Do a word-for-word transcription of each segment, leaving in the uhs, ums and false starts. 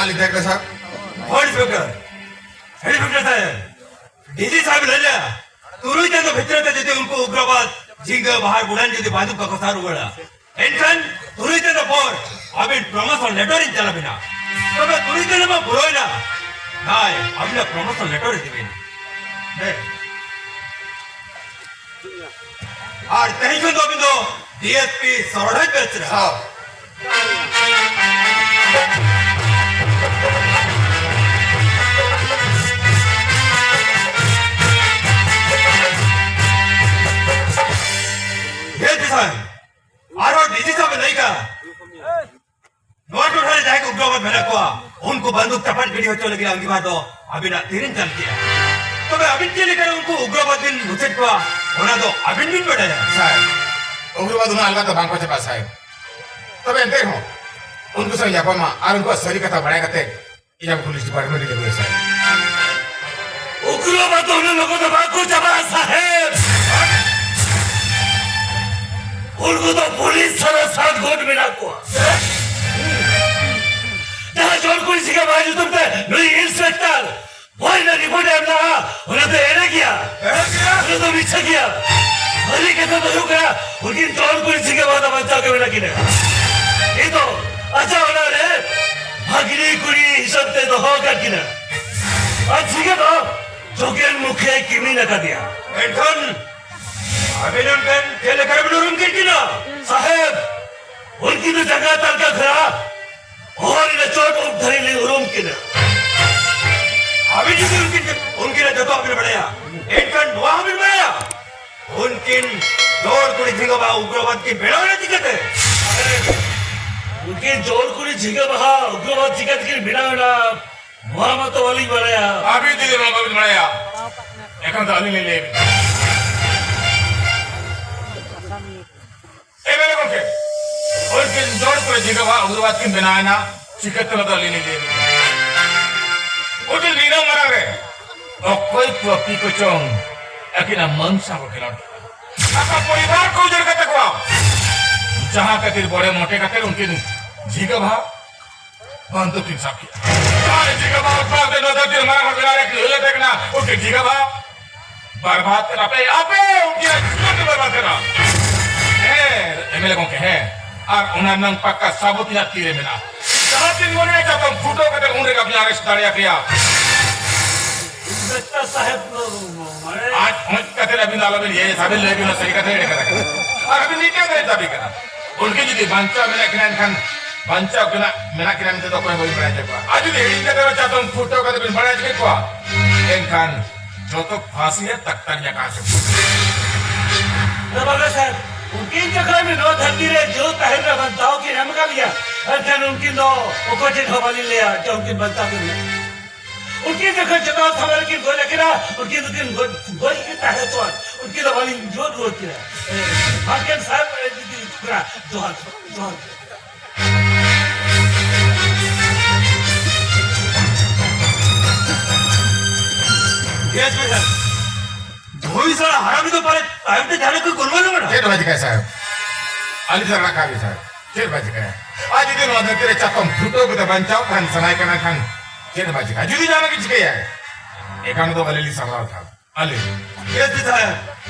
ᱞᱤᱧ ᱛᱟᱦᱮᱸ ᱠᱟᱱᱟ ᱥᱟᱨ᱾ ᱦᱳᱭ ᱤᱱᱥᱯᱮᱠᱴᱚᱨ, ᱦᱮᱰ ᱤᱱᱥᱯᱮᱠᱴᱚᱨ ᱥᱟᱦᱮᱵᱽ, ᱰᱤᱡᱤ ᱥᱟᱦᱮᱵᱽ ᱞᱟᱹᱭ ᱞᱮᱭᱟ, ᱛᱩᱨᱩᱭ ᱪᱟᱸᱫᱚ ᱵᱷᱤᱛᱨᱤ ᱛᱮ ᱡᱩᱫᱤ ᱩᱱᱠᱩ ᱩᱜᱽᱨᱚᱵᱟᱫ ᱡᱷᱤᱸᱜᱟᱹ, ᱵᱟᱦᱟᱨ, ᱵᱩᱰᱟᱱ ᱡᱩᱫᱤ ᱵᱟᱱᱫᱩᱠ ᱵᱟᱠᱚ ᱥᱟᱵ ᱨᱩᱣᱟᱹᱲᱟ, ᱮᱱᱠᱷᱟᱱ ᱛᱩᱨᱩᱭ ᱪᱟᱸᱫᱚ ᱯᱚᱨ ᱟᱹᱵᱤᱱ ᱯᱨᱚᱢᱳᱥᱚᱱ ᱞᱮᱴᱚᱨ ᱤᱧ ᱪᱟᱞ ᱟᱵᱤᱱᱟ᱾ ᱛᱚᱵᱮ ᱛᱩᱨᱩᱭ ᱪᱟᱸᱫᱚ ᱢᱟ ᱯᱩᱨᱟᱹᱣᱮᱱᱟ, ᱱᱟᱭ ᱟᱹᱵᱤᱱᱟᱜ ᱯᱨᱚᱢᱳᱥᱚᱱ ᱞᱮᱴᱚᱨ ᱤᱫᱤ ᱵᱤᱱ᱾ ᱦᱮᱸ᱾ ᱟᱨ ᱛᱮᱦᱮᱧ ᱠᱷᱚᱱ ᱫᱚ ᱟᱹᱵᱤᱱ ᱫᱚ ᱰᱤᱮᱥᱯᱤ ᱥᱚᱨᱦᱟᱭ ᱵᱮᱪ ᱨᱮ᱾ ᱦᱚᱸ᱾ ᱦᱮᱸ ᱡᱤ ᱥᱟᱨ, ᱟᱨᱦᱚᱸ ᱰᱤᱡᱤ ᱥᱟᱨ ᱵᱮᱱ ᱞᱟᱹᱭ ᱠᱟᱜᱼᱟ, ᱱᱚᱣᱟ ᱴᱚᱴᱷᱟ ᱨᱮ ᱡᱟᱦᱟᱸᱭ ᱠᱚ ᱩᱜᱽᱨᱚᱵᱟᱫ ᱢᱮᱱᱟᱜ ᱠᱚᱣᱟ, ᱩᱱᱠᱩ ᱵᱟᱱᱫᱩᱠ ᱪᱟᱯᱟᱫ ᱜᱤᱰᱤ ᱦᱚᱪᱚ ᱞᱟᱹᱜᱤᱫ ᱟᱸᱜᱤᱵᱷᱟᱨ ᱫᱚ ᱟᱹᱵᱤᱱᱟᱜ ᱛᱤᱨᱤᱧ ᱪᱟᱞ ᱠᱮᱜᱼᱟ᱾ ᱛᱚᱵᱮ ᱟᱹᱵᱤᱱ ᱪᱮᱫ ᱞᱮᱠᱟᱨᱮ ᱩᱱᱠᱩ ᱩᱜᱽᱨᱚᱵᱟᱫ ᱵᱤᱱ ᱢᱩᱪᱟᱹᱫ ᱠᱚᱣᱟ, ᱚᱱᱟ ᱫᱚ ᱟᱹᱵᱤᱱ ᱵᱤᱱ ᱵᱟᱰᱟᱭᱟ᱾ ᱥᱟᱨ, ᱩᱜᱽᱨᱚᱵᱟᱫ ᱩᱱᱟᱹᱜ ᱟᱞᱜᱟ ᱫᱚ ᱵᱟᱝ ᱠᱚ ᱪᱟᱵᱟᱜᱼᱟ ᱥᱟᱦᱮᱵᱽ᱾ ᱛᱚᱵᱮ ᱮᱱᱛᱮ ᱨᱮᱦᱚᱸ ᱩᱱᱠᱩ ᱥᱟᱶ ᱧᱟᱯᱟᱢᱟ ᱟᱨ ᱩᱱᱠᱩᱣᱟᱜ ᱥᱟᱹᱨᱤ ᱠᱟᱛᱷᱟ ᱵᱟᱲᱟᱭ ᱠᱟᱛᱮ ᱤᱧᱟᱹᱜ ᱯᱩᱞᱤᱥ ᱰᱤᱯᱟᱨᱴᱢᱮᱱᱴ ᱨᱮ ᱡᱚᱢᱟᱭᱟ ᱥᱟᱦᱮᱵᱽ᱾ ᱩᱜᱽᱨᱚᱵᱟᱫ ᱫᱚ ᱩᱱᱟᱹᱜ ᱞᱚᱜᱚᱱ ᱫᱚ ᱵᱟᱠᱚ ᱪᱟᱵᱟᱜᱼᱟ ᱥᱟᱦᱮᱵᱽ᱾ ᱩᱱᱠᱩ ᱫᱚ ᱯᱩᱞᱤᱥ ᱥᱟᱞᱟᱜ ᱥᱟᱛ ᱜᱩᱴ ᱢᱮᱱᱟᱜ ᱠᱚᱣᱟ᱾ ᱡᱟᱦᱟᱸ ᱡᱳᱨ ᱠᱚ ᱤᱥᱤ ᱠᱟ ᱵᱟᱭ ᱧᱩᱛᱩᱢ ᱛᱮ ᱱᱩᱭ ᱤᱱᱥᱯᱮᱠᱴᱚᱨ ᱵᱚᱭ ᱨᱮᱱᱟᱜ ᱨᱤᱯᱳᱨᱴ ᱮ ᱮᱢ ᱞᱟᱜᱼᱟ, ᱚᱱᱟ ᱫᱚ ᱮᱲᱮ ᱜᱮᱭᱟ᱾ ᱮᱲᱮ ᱜᱮᱭᱟ? ᱚᱱᱟ ᱫᱚ ᱢᱤᱪᱷᱟᱹ ᱜᱮᱭᱟ᱾ ᱥᱟᱹᱨᱤ ᱠᱟᱛᱷᱟ ᱫᱚ ᱦᱩᱭᱩᱜ ᱠᱟᱱᱟ, ᱩᱱᱠᱤᱱ ᱡᱳᱨ ᱠᱚ ᱤᱥᱤ ᱠᱟ ᱵᱟᱫ ᱵᱟᱧᱪᱟᱣ ᱜᱮ ᱢᱮᱱᱟᱜ ᱠᱤᱱᱟ᱾ ᱱᱤᱛᱚᱜ ᱟᱡᱟᱜ ᱚᱲᱟᱜ ᱨᱮ ᱵᱷᱟᱜᱽᱱᱤ ᱠᱩᱲᱤ ᱦᱤᱥᱟᱹᱵ ᱛᱮ ᱫᱚᱦᱚ ᱟᱠᱟᱫ ᱠᱤᱱᱟ᱾ ᱟᱨ ᱡᱷᱤᱸᱜᱟᱹ ᱫᱚ ᱡᱳᱜᱮᱱ ᱢᱩᱠᱷᱤᱭᱟᱹᱭ ᱠᱤᱢᱤᱱ ᱟᱠᱟᱫᱮᱭᱟ᱾ ᱮᱱᱠᱷᱟᱱ ᱟᱹᱵᱤᱱ ᱩᱱᱠᱤᱱ ᱪᱮᱫ ᱞᱮᱠᱟ ᱨᱮᱵᱤᱱ ᱩᱨᱩᱢ ᱠᱮᱫ ᱠᱤᱱᱟ? ᱥᱟᱦᱮᱵᱽ, ᱩᱱᱠᱤᱱ ᱫᱚ ᱡᱟᱸᱜᱟ ᱛᱟᱞᱠᱷᱟ ᱠᱷᱚᱱᱟᱜ ᱵᱚᱦᱚᱜ ᱨᱮᱱᱟᱜ ᱪᱚᱴ ᱩᱵ ᱫᱷᱟᱹᱨᱤᱡ ᱞᱤᱧ ᱩᱨᱩᱢ ᱠᱤᱱᱟ᱾ ᱟᱹᱵᱤᱱ ᱡᱩᱫᱤ ᱩᱱᱠᱤᱱ, ᱩᱱᱠᱤᱱᱟᱜ ᱡᱚᱛᱚᱣᱟᱜ ᱵᱤᱱ ᱵᱟᱲᱟᱭᱟ, ᱮᱱᱠᱷᱟᱱ ᱱᱚᱣᱟ ᱦᱚᱸᱵᱤᱱ ᱵᱟᱲᱟᱭᱟ, ᱩᱱᱠᱤᱱ ᱡᱳᱨ ᱠᱩᱲᱤ ᱡᱷᱤᱸᱜᱟᱹ ᱵᱟᱦᱟ ᱩᱜᱽᱨᱚᱵᱟᱫ ᱠᱤᱱ ᱵᱮᱱᱟᱣ ᱮᱱᱟ ᱪᱤᱠᱟᱹᱛᱮ? ᱩᱱᱠᱤᱱ ᱡᱳᱨ ᱠᱩᱲᱤ ᱡᱷᱤᱸᱜᱟᱹ ᱵᱟᱦᱟ ᱩᱜᱽᱨᱚᱵᱟᱫ ᱪᱤᱠᱟᱹ ᱛᱮᱠᱤᱱ ᱵᱮᱱᱟᱣ ᱮᱱᱟ, ᱱᱚᱣᱟ ᱢᱟᱛᱚ ᱵᱟᱹᱞᱤᱧ ᱵᱟᱲᱟᱭᱟ᱾ ᱟᱹᱵᱤᱱ ᱡᱩᱫᱤ ᱱᱚᱣᱟ ᱵᱟᱹᱵᱤᱱ ᱵᱟᱲᱟᱭᱟ, ᱮᱱᱠᱷᱟᱱ ᱫᱚ ᱟᱹᱞᱤᱧ ᱞᱤᱧ ᱞᱟᱹᱭ ᱟᱹᱵᱤᱱᱟ᱾ ᱮ ᱢᱮᱱᱮ ᱜᱚᱢᱠᱮ, ᱩᱱᱠᱤᱱ ᱡᱳᱨ ᱠᱩᱲᱤ ᱡᱷᱤᱸᱜᱟᱹ ᱵᱟᱦᱟ ᱩᱜᱽᱨᱚᱵᱟᱫ ᱠᱤᱱ ᱵᱮᱱᱟᱣ ᱮᱱᱟ, ᱪᱤᱠᱟᱹᱛᱮ ᱱᱚᱣᱟ ᱫᱚ ᱟᱹᱞᱤᱧ ᱞᱤᱧ ᱞᱟᱹᱭ ᱟᱹᱵᱤᱱᱟ᱾ ᱩᱱᱠᱤᱱ ᱱᱤᱱᱟᱹᱜ ᱢᱟᱨᱟᱝ ᱨᱮ ᱚᱠᱚᱭ ᱯᱟᱹᱯᱤ ᱠᱚᱪᱚᱝ ᱟᱹᱠᱤᱱᱟᱜ ᱢᱟᱹᱱ ᱥᱟᱶ ᱠᱚ ᱠᱷᱮᱞᱳᱰ ᱠᱮᱫᱟ᱾ ᱟᱠᱚ ᱯᱚᱨᱤᱵᱟᱨ ᱠᱚ ᱩᱡᱟᱹᱲ ᱠᱟᱛᱟ ᱠᱚᱣᱟ᱾ ᱡᱟᱦᱟᱸ ᱠᱷᱟᱹᱛᱤᱨ ᱵᱚᱲᱮ ᱢᱚᱴᱮ ᱠᱟᱛᱮ ᱩᱱᱠᱤᱱ ᱡᱷᱤᱸᱜᱟᱹ ᱵᱟᱦᱟ ᱵᱟᱱᱫᱩᱠ ᱠᱤᱱ ᱥᱟᱵ ᱠᱮᱫᱟ᱾ ᱟᱨ ᱪᱤᱠᱟᱹ ᱵᱟᱵᱟ, ᱵᱟᱯ ᱫᱚ ᱱᱚᱛᱮ ᱛᱤᱨ ᱢᱟᱨᱟᱝ ᱦᱚᱲ ᱵᱮᱱᱟᱣ ᱨᱮ ᱠᱤᱱ ᱩᱭᱦᱟᱹᱨ ᱛᱟᱦᱮᱸ ᱠᱟᱱᱟ᱾ ᱩᱱᱠᱤᱱ ᱪᱤᱠᱟᱹ ᱵᱟᱵᱟ? ᱵᱟᱨᱵᱟᱫ ᱠᱟᱱᱟ ᱯᱮ, ᱟᱯᱮ ᱩᱱᱠᱤᱱᱟᱜ ᱡᱤᱭᱚᱱ ᱜᱮ ᱵᱟᱨᱵᱟᱫ ᱠᱟᱱᱟ᱾ ᱦᱮᱸ, ᱮᱢ ᱮᱞ ᱮ ᱜᱚᱢᱠᱮ, ᱦᱮᱸ᱾ ᱟᱨ ᱚᱱᱟ ᱨᱮᱱᱟᱜ ᱯᱟᱠᱟ ᱥᱟᱵᱩᱛ ᱤᱧᱟᱹᱜ ᱛᱤᱨᱮ ᱢᱮᱱᱟᱜᱼᱟ᱾ ᱡᱟᱦᱟᱸ ᱛᱤᱱ ᱢᱚᱱᱮᱭᱟ ᱪᱟᱛᱚᱢ ᱯᱷᱩᱴᱟᱹᱣ ᱠᱟᱛᱮ ᱩᱱ ᱨᱮᱜᱮ ᱟᱯᱮ ᱟᱨᱮᱥᱴ ᱫᱟᱲᱮᱭᱟᱯᱮᱭᱟ᱾ ᱤᱱᱥᱯᱮᱠᱴᱚᱨ ᱥᱟᱦᱮᱵ, ᱢᱟᱱᱮ ᱟᱡ ᱦᱚᱸᱡ ᱠᱟᱛᱮ ᱟᱹᱵᱤᱱ ᱫᱚ ᱟᱞᱚᱵᱤᱱ ᱤᱭᱟᱹᱭᱟ, ᱥᱟᱵᱤᱱ ᱞᱟᱹᱭ ᱵᱤᱱ ᱥᱟᱹᱨᱤ ᱠᱟᱛᱷᱟ ᱮᱲᱮ ᱠᱟᱛᱷᱟ ᱠᱟᱱᱟ᱾ ᱟᱨ ᱟᱹᱵᱤᱱ ᱱᱤᱝᱠᱟᱹ ᱜᱮ ᱫᱟᱹᱵᱤ ᱠᱟᱱᱟ᱾ ᱩᱱᱠᱤᱱ ᱡᱩᱫᱤ ᱵᱟᱧᱪᱟᱣ ᱢᱮᱱᱟᱜ ᱠᱤᱱᱟ ᱮᱱᱠᱷᱟᱱ, ᱵᱟᱧᱪᱟᱣ ᱠᱤᱱᱟ, ᱢᱮᱱᱟᱜ ᱠᱤᱱᱟ ᱢᱮᱱᱛᱮ ᱫᱚ ᱚᱠᱚᱭ ᱦᱚᱸ ᱵᱟᱹᱧ ᱵᱟᱲᱟᱭ ᱦᱚᱪᱚ ᱠᱚᱣᱟ᱾ ᱟᱨ ᱡᱩᱫᱤ ᱦᱤᱲᱤᱧ ᱠᱟᱛᱮ ᱪᱟᱛᱚᱢ ᱯᱷᱩᱴᱟᱹᱣ ᱠᱟᱛᱮ ᱵᱤᱱ ᱵᱟᱲᱟᱭ ᱦᱚᱪᱚ ᱠᱮᱫ ᱠᱚᱣᱟ, ᱮᱱᱠᱷᱟᱱ ᱡᱚᱛᱚ ᱯᱷᱟᱸᱥᱤ ᱨᱮ ᱛᱟᱠᱛᱟᱨ ᱡᱟᱠᱟ ᱦᱚᱪᱚ ᱠᱚᱣᱟ᱾ ᱵᱟᱵᱟ ᱥᱟᱦᱮᱵ, ᱩᱱᱠᱤᱱ ᱡᱚᱠᱷᱚᱱ ᱱᱚᱣᱟ ᱫᱷᱟᱹᱨᱛᱤ ᱨᱮ ᱡᱤᱣᱮᱫ ᱛᱟᱦᱮᱱ ᱨᱮᱱᱟᱜ ᱫᱟᱣ ᱠᱤᱱ ᱮᱢ ᱟᱠᱟᱫ ᱞᱤᱧᱟ, ᱮᱱᱠᱷᱟᱱ ᱩᱱᱠᱤᱱ ᱫᱚ ᱚᱠᱚᱭ ᱴᱷᱮᱱ ᱦᱚᱸ ᱵᱟᱹᱞᱤᱧ ᱞᱟᱹᱭᱟ ᱡᱮ ᱩᱱᱠᱤᱱ ᱵᱟᱧᱪᱟᱣ ᱠᱤᱱ ᱢᱮᱱᱟᱜ᱾ ᱩᱱᱠᱤᱱ ᱡᱚᱠᱷᱚᱱ ᱪᱮᱛᱟᱱ ᱥᱟᱢᱟᱝ ᱨᱮᱠᱤᱱ ᱜᱚᱡ ᱟᱹᱠᱤᱱᱟ, ᱩᱱᱠᱤᱱ ᱫᱚᱠᱤᱱ ᱜᱚᱡ, ᱜᱚᱡ ᱠᱤᱱ ᱛᱟᱦᱮᱸ ᱦᱚᱪᱚᱣᱟᱱ, ᱩᱱᱠᱤᱱ ᱫᱚ ᱵᱟᱹᱞᱤᱧ ᱡᱤᱣᱮᱫ ᱨᱩᱣᱟᱹᱲ ᱠᱤᱱᱟ᱾ ᱮ, ᱢᱟᱨᱠᱮᱱ ᱥᱟᱦᱮᱵ, ᱮ, ᱡᱩᱫᱤ ᱦᱤᱡᱩᱜ ᱠᱟᱱᱟ, ᱡᱚᱦᱟᱨ, ᱡᱚᱦᱟᱨ᱾ ᱵᱮᱥ ᱵᱮᱥ᱾ ᱵᱷᱩᱭ ᱥᱟᱞᱟ ᱦᱟᱨᱟᱢᱤ ᱫᱚ ᱯᱟᱞᱮ ᱛᱟᱭᱚᱢ ᱛᱮ ᱡᱟᱦᱟᱱᱟᱜ ᱠᱚ ᱜᱚᱞᱢᱟᱞ ᱠᱟᱱᱟ᱾ ᱪᱮᱫ ᱵᱟᱭ ᱪᱤᱠᱟᱹᱭᱟ ᱥᱟᱦᱮᱵ? ᱟᱹᱞᱤᱧ ᱥᱟᱞᱟᱜ ᱨᱟᱠᱟᱵ ᱵᱤᱱ ᱥᱟᱦᱮᱵ᱾ ᱪᱮᱫ ᱵᱟᱭ ᱪᱤᱠᱟᱹᱭᱟ? ᱟᱨ ᱡᱩᱫᱤ ᱱᱚᱣᱟ ᱫᱷᱟᱹᱨᱛᱤ ᱨᱮ ᱪᱟᱛᱚᱢ ᱯᱷᱩᱴᱟᱹᱣ ᱠᱟᱛᱮ ᱵᱟᱧᱪᱟᱣ ᱛᱟᱦᱮᱱ ᱥᱟᱱᱟᱭᱮ ᱠᱟᱱᱟ ᱠᱷᱟᱱ ᱪᱮᱫ ᱵᱟᱭ ᱪᱤᱠᱟᱹᱭᱟ? ᱡᱩᱫᱤ ᱡᱟᱦᱟᱱᱟᱜ ᱜᱮ ᱪᱤᱠᱟᱹᱭᱟᱭ, ᱮᱠᱟᱱ ᱫᱚ ᱟᱹᱞᱤᱧ ᱞᱤᱧ ᱥᱟᱢᱵᱲᱟᱣ ᱛᱟᱦᱮᱱ᱾ ᱟᱹᱞᱤᱧ᱾ ᱵᱮᱥ ᱵᱤᱱ ᱥᱟᱦᱮᱵ,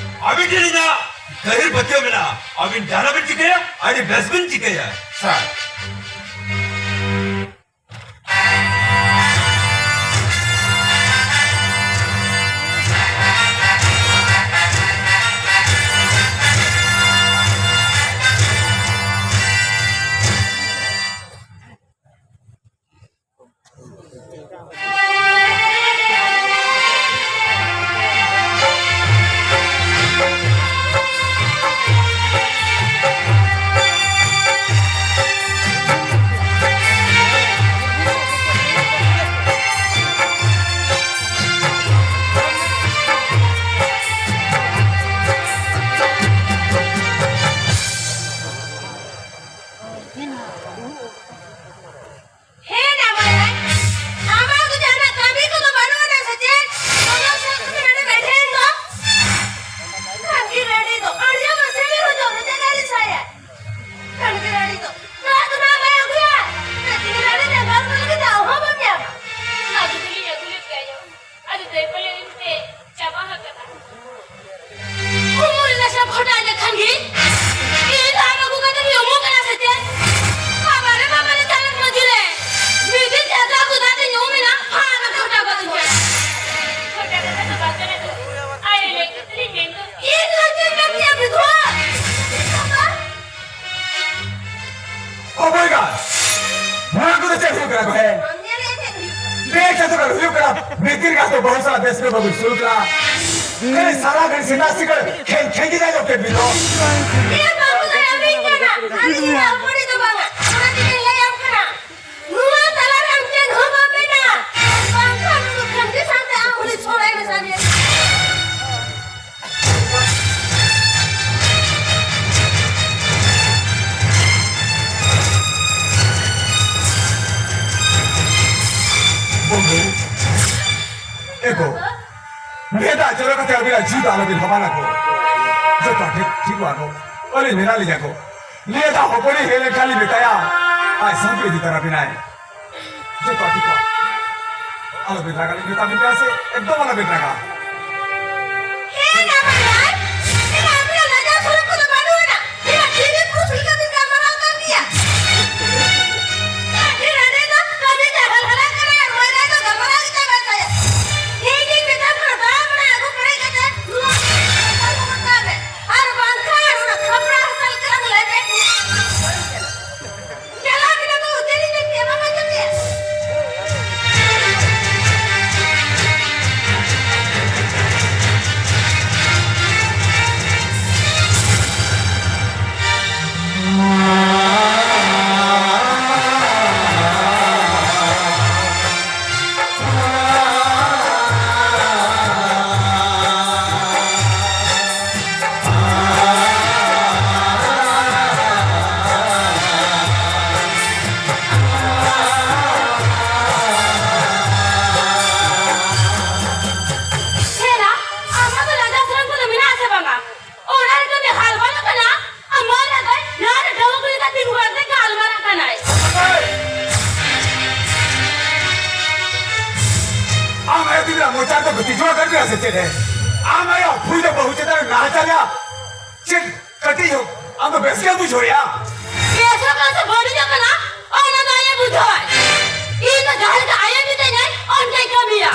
ᱟᱹᱵᱤᱱ ᱴᱷᱮᱱ ᱤᱧᱟᱹᱜ ᱜᱟᱹᱦᱤᱨ ᱯᱟᱹᱛᱭᱟᱹᱣ ᱢᱮᱱᱟᱜᱼᱟ᱾ ᱟᱹᱵᱤᱱ ᱡᱟᱦᱟᱱᱟᱜ ᱵᱤᱱ ᱪᱤᱠᱟᱹᱭᱟ, ᱟᱹᱰᱤ ᱵᱮᱥ ᱵᱤᱱ ᱪᱤᱠᱟᱹᱭᱟ᱾ ᱥᱟᱨ᱾ ᱛᱚ ᱵᱟᱹᱦᱩ ᱥᱟᱞᱟᱜ ᱵᱮᱥ ᱜᱮ ᱵᱟᱹᱵᱤᱱ ᱥᱩᱨᱩᱜ ᱠᱟᱱᱟ᱾ ᱠᱷᱟᱹᱞᱤ ᱥᱟᱨᱟ ᱜᱷᱟᱹᱲᱤᱡ ᱥᱮᱛᱟᱜ ᱥᱤᱸᱜᱟᱹᱲ ᱠᱷᱮᱸᱠ ᱠᱷᱮᱸᱠ ᱜᱮ ᱟᱸᱡᱚᱢ ᱠᱮᱫ ᱵᱤᱱ ᱫᱚ᱾ ᱮ ᱵᱟᱹᱵᱩ ᱫᱚ ᱟᱹᱵᱤᱱ ᱠᱟᱱᱟ, ᱟᱹᱞᱤᱧ ᱫᱚ ᱟᱹᱵᱩᱲᱤ ᱫᱚ ᱵᱟᱝᱟ, ᱚᱱᱟ ᱛᱮᱜᱮᱧ ᱞᱟᱹᱭᱟᱢ ᱠᱟᱱᱟ᱾ ᱱᱚᱣᱟ ᱛᱟᱞᱟᱨᱮ ᱟᱢ ᱪᱮᱫ ᱦᱚᱸ ᱵᱟᱢ ᱢᱮᱱᱟ, ᱵᱟᱝᱠᱷᱟᱱ ᱩᱱᱤ ᱠᱷᱟᱹᱱᱴᱤ ᱥᱟᱶᱛᱮ ᱟᱢ ᱦᱚᱸᱞᱤᱧ ᱥᱚᱲᱮ ᱢᱮᱥᱟ ᱢᱮᱭᱟ᱾ ᱵᱚᱱᱫᱷᱩ, ᱮ ᱜᱚ, ᱱᱤᱭᱟᱹ ᱫᱟᱜ ᱡᱚᱨᱚ ᱠᱟᱛᱮ ᱟᱹᱵᱤᱱᱟᱜ ᱡᱤᱣᱤ ᱫᱚ ᱟᱞᱚᱵᱤᱱ ᱦᱟᱢᱟᱞᱟ ᱜᱚ᱾ ᱡᱚᱛᱚ ᱴᱷᱤᱠ, ᱴᱷᱤᱠᱚᱜᱼᱟ ᱜᱚ᱾ ᱟᱹᱞᱤᱧ ᱢᱮᱱᱟᱜ ᱞᱤᱧᱟ ᱜᱚ᱾ ᱱᱤᱭᱟᱹ ᱫᱷᱟᱣ ᱦᱚᱯᱚᱱᱤᱧ ᱦᱮᱡ ᱞᱮᱱᱠᱷᱟᱱ ᱞᱤᱧ ᱢᱮᱛᱟᱭᱟ, ᱟᱡ ᱥᱟᱶ ᱜᱮ ᱤᱫᱤ ᱛᱟᱨᱟ ᱵᱤᱱᱟᱭ᱾ ᱡᱚᱛᱚ ᱴᱷᱤᱠᱚᱜᱼᱟ᱾ ᱟᱞᱚᱵᱤᱱ ᱨᱟᱜᱟ, ᱞᱤᱧ ᱢᱮᱛᱟ ᱵᱤᱱ ᱠᱟᱱᱟ ᱥᱮ, ᱮᱠᱫᱚᱢ ᱟᱞᱚᱵᱤᱱ ᱨᱟᱜᱟ᱾ ᱦᱮᱸ, ᱱᱟᱢᱟᱭᱟᱨ, ᱮᱱ ᱟᱯᱮᱭᱟᱜ ᱞᱟᱡᱟᱣ ᱥᱚᱨᱚᱢ ᱠᱚᱫᱚ ᱵᱟᱹᱱᱩᱜ ᱟᱱᱟ᱾ ᱮᱱᱟᱜ ᱛᱤᱨᱤ ᱯᱩᱨᱩᱥ ᱞᱮᱠᱟ ᱵᱤᱱ ᱜᱟᱞᱢᱟᱨᱟᱣ ᱠᱟᱱ ᱜᱮᱭᱟ᱾ ᱟᱹᱰᱤ ᱨᱟᱹᱲᱮ ᱫᱚ ᱠᱟᱹᱢᱤ ᱛᱮ ᱦᱟᱞᱦᱟᱞᱟ ᱠᱟᱱᱟᱭ ᱟᱨ ᱢᱟᱹᱭᱞᱟᱹᱭ ᱫᱚ ᱜᱟᱞᱢᱟᱨᱟᱣ ᱜᱮ ᱪᱟᱵᱟᱭ ᱛᱟᱭᱟ᱾ ᱤᱧ ᱜᱤᱧ ᱢᱮᱛᱟᱢ ᱠᱟᱱᱟ, ᱫᱟᱜ ᱢᱟᱲᱟᱝ ᱟᱹᱜᱩ ᱯᱮᱨᱮᱡ ᱠᱟᱛᱮ ᱱᱚᱣᱟ ᱟᱹᱜᱩ ᱜᱚᱫ ᱠᱟᱜ ᱢᱮ᱾ ᱟᱨ ᱵᱟᱝᱠᱷᱟᱱ ᱚᱱᱟ ᱠᱷᱟᱯᱨᱟ ᱦᱟᱥᱟ ᱞᱮᱠᱟᱱ ᱞᱮᱵᱮᱫ ᱪᱟᱞᱟᱣ ᱠᱟᱛᱮ ᱫᱚ ᱩᱛᱟᱹᱨᱤ ᱠᱟᱛᱮ ᱵᱟᱢ ᱟᱸᱡᱚᱢᱮᱜᱼᱟ᱾ ᱦᱮᱨᱟ, ᱟᱢᱟᱜ ᱫᱚ ᱞᱟᱡᱟᱣ ᱥᱚᱨᱚᱢ ᱠᱚᱫᱚ ᱢᱮᱱᱟᱜ ᱟᱥᱮ ᱵᱟᱝᱟ? ᱚᱲᱟᱜ ᱨᱮ ᱫᱚ ᱩᱱᱤ ᱦᱟᱞᱵᱟᱞᱚᱜ ᱠᱟᱱᱟ, ᱟᱨ ᱢᱟᱹᱭ ᱨᱮᱫᱚᱭ ᱱᱚᱣᱟ ᱨᱮ ᱰᱟᱹᱣᱩ ᱠᱩᱲᱤ ᱞᱮᱠᱟ ᱛᱤᱸᱜᱩ ᱠᱟᱛᱮ ᱜᱟᱞᱢᱟᱨᱟᱜ ᱠᱟᱱᱟᱭ᱾ ᱟᱢ ᱟᱭᱳ ᱛᱤᱱᱟᱹᱜ ᱢᱚᱪᱟ ᱫᱚ ᱵᱤᱴᱤ ᱡᱚᱲᱟ ᱠᱟᱱ ᱜᱮᱭᱟ ᱥᱮ ᱪᱮᱫ ᱦᱮ? ᱟᱢ ᱟᱭᱳ ᱵᱷᱩᱭ ᱫᱚ ᱵᱟᱹᱦᱩ ᱪᱮᱛᱟᱱ ᱨᱮ ᱱᱟᱦᱟᱪᱟᱨ ᱨᱮᱭᱟᱜ ᱪᱮᱫ ᱠᱟᱹᱴᱤᱡ ᱦᱚᱸ ᱟᱢ ᱫᱚ ᱵᱮᱥ ᱜᱮᱢ ᱵᱩᱡᱷᱟᱹᱣᱮᱜᱼᱟ? ᱵᱮᱥᱚᱜ ᱠᱟᱱᱟ ᱥᱮ ᱵᱟᱹᱲᱤᱡᱚᱜ ᱠᱟᱱᱟ, ᱚᱱᱟ ᱫᱚ ᱟᱡ ᱮ ᱵᱩᱡᱷᱟᱹᱣᱟᱭ᱾ ᱤᱧ ᱫᱚ ᱡᱟᱦᱟᱸ ᱞᱮᱠᱟ ᱟᱡ ᱮ ᱢᱤᱛᱟᱹᱧᱟᱭ, ᱚᱱᱠᱟᱧ ᱠᱟᱹᱢᱤᱭᱟ᱾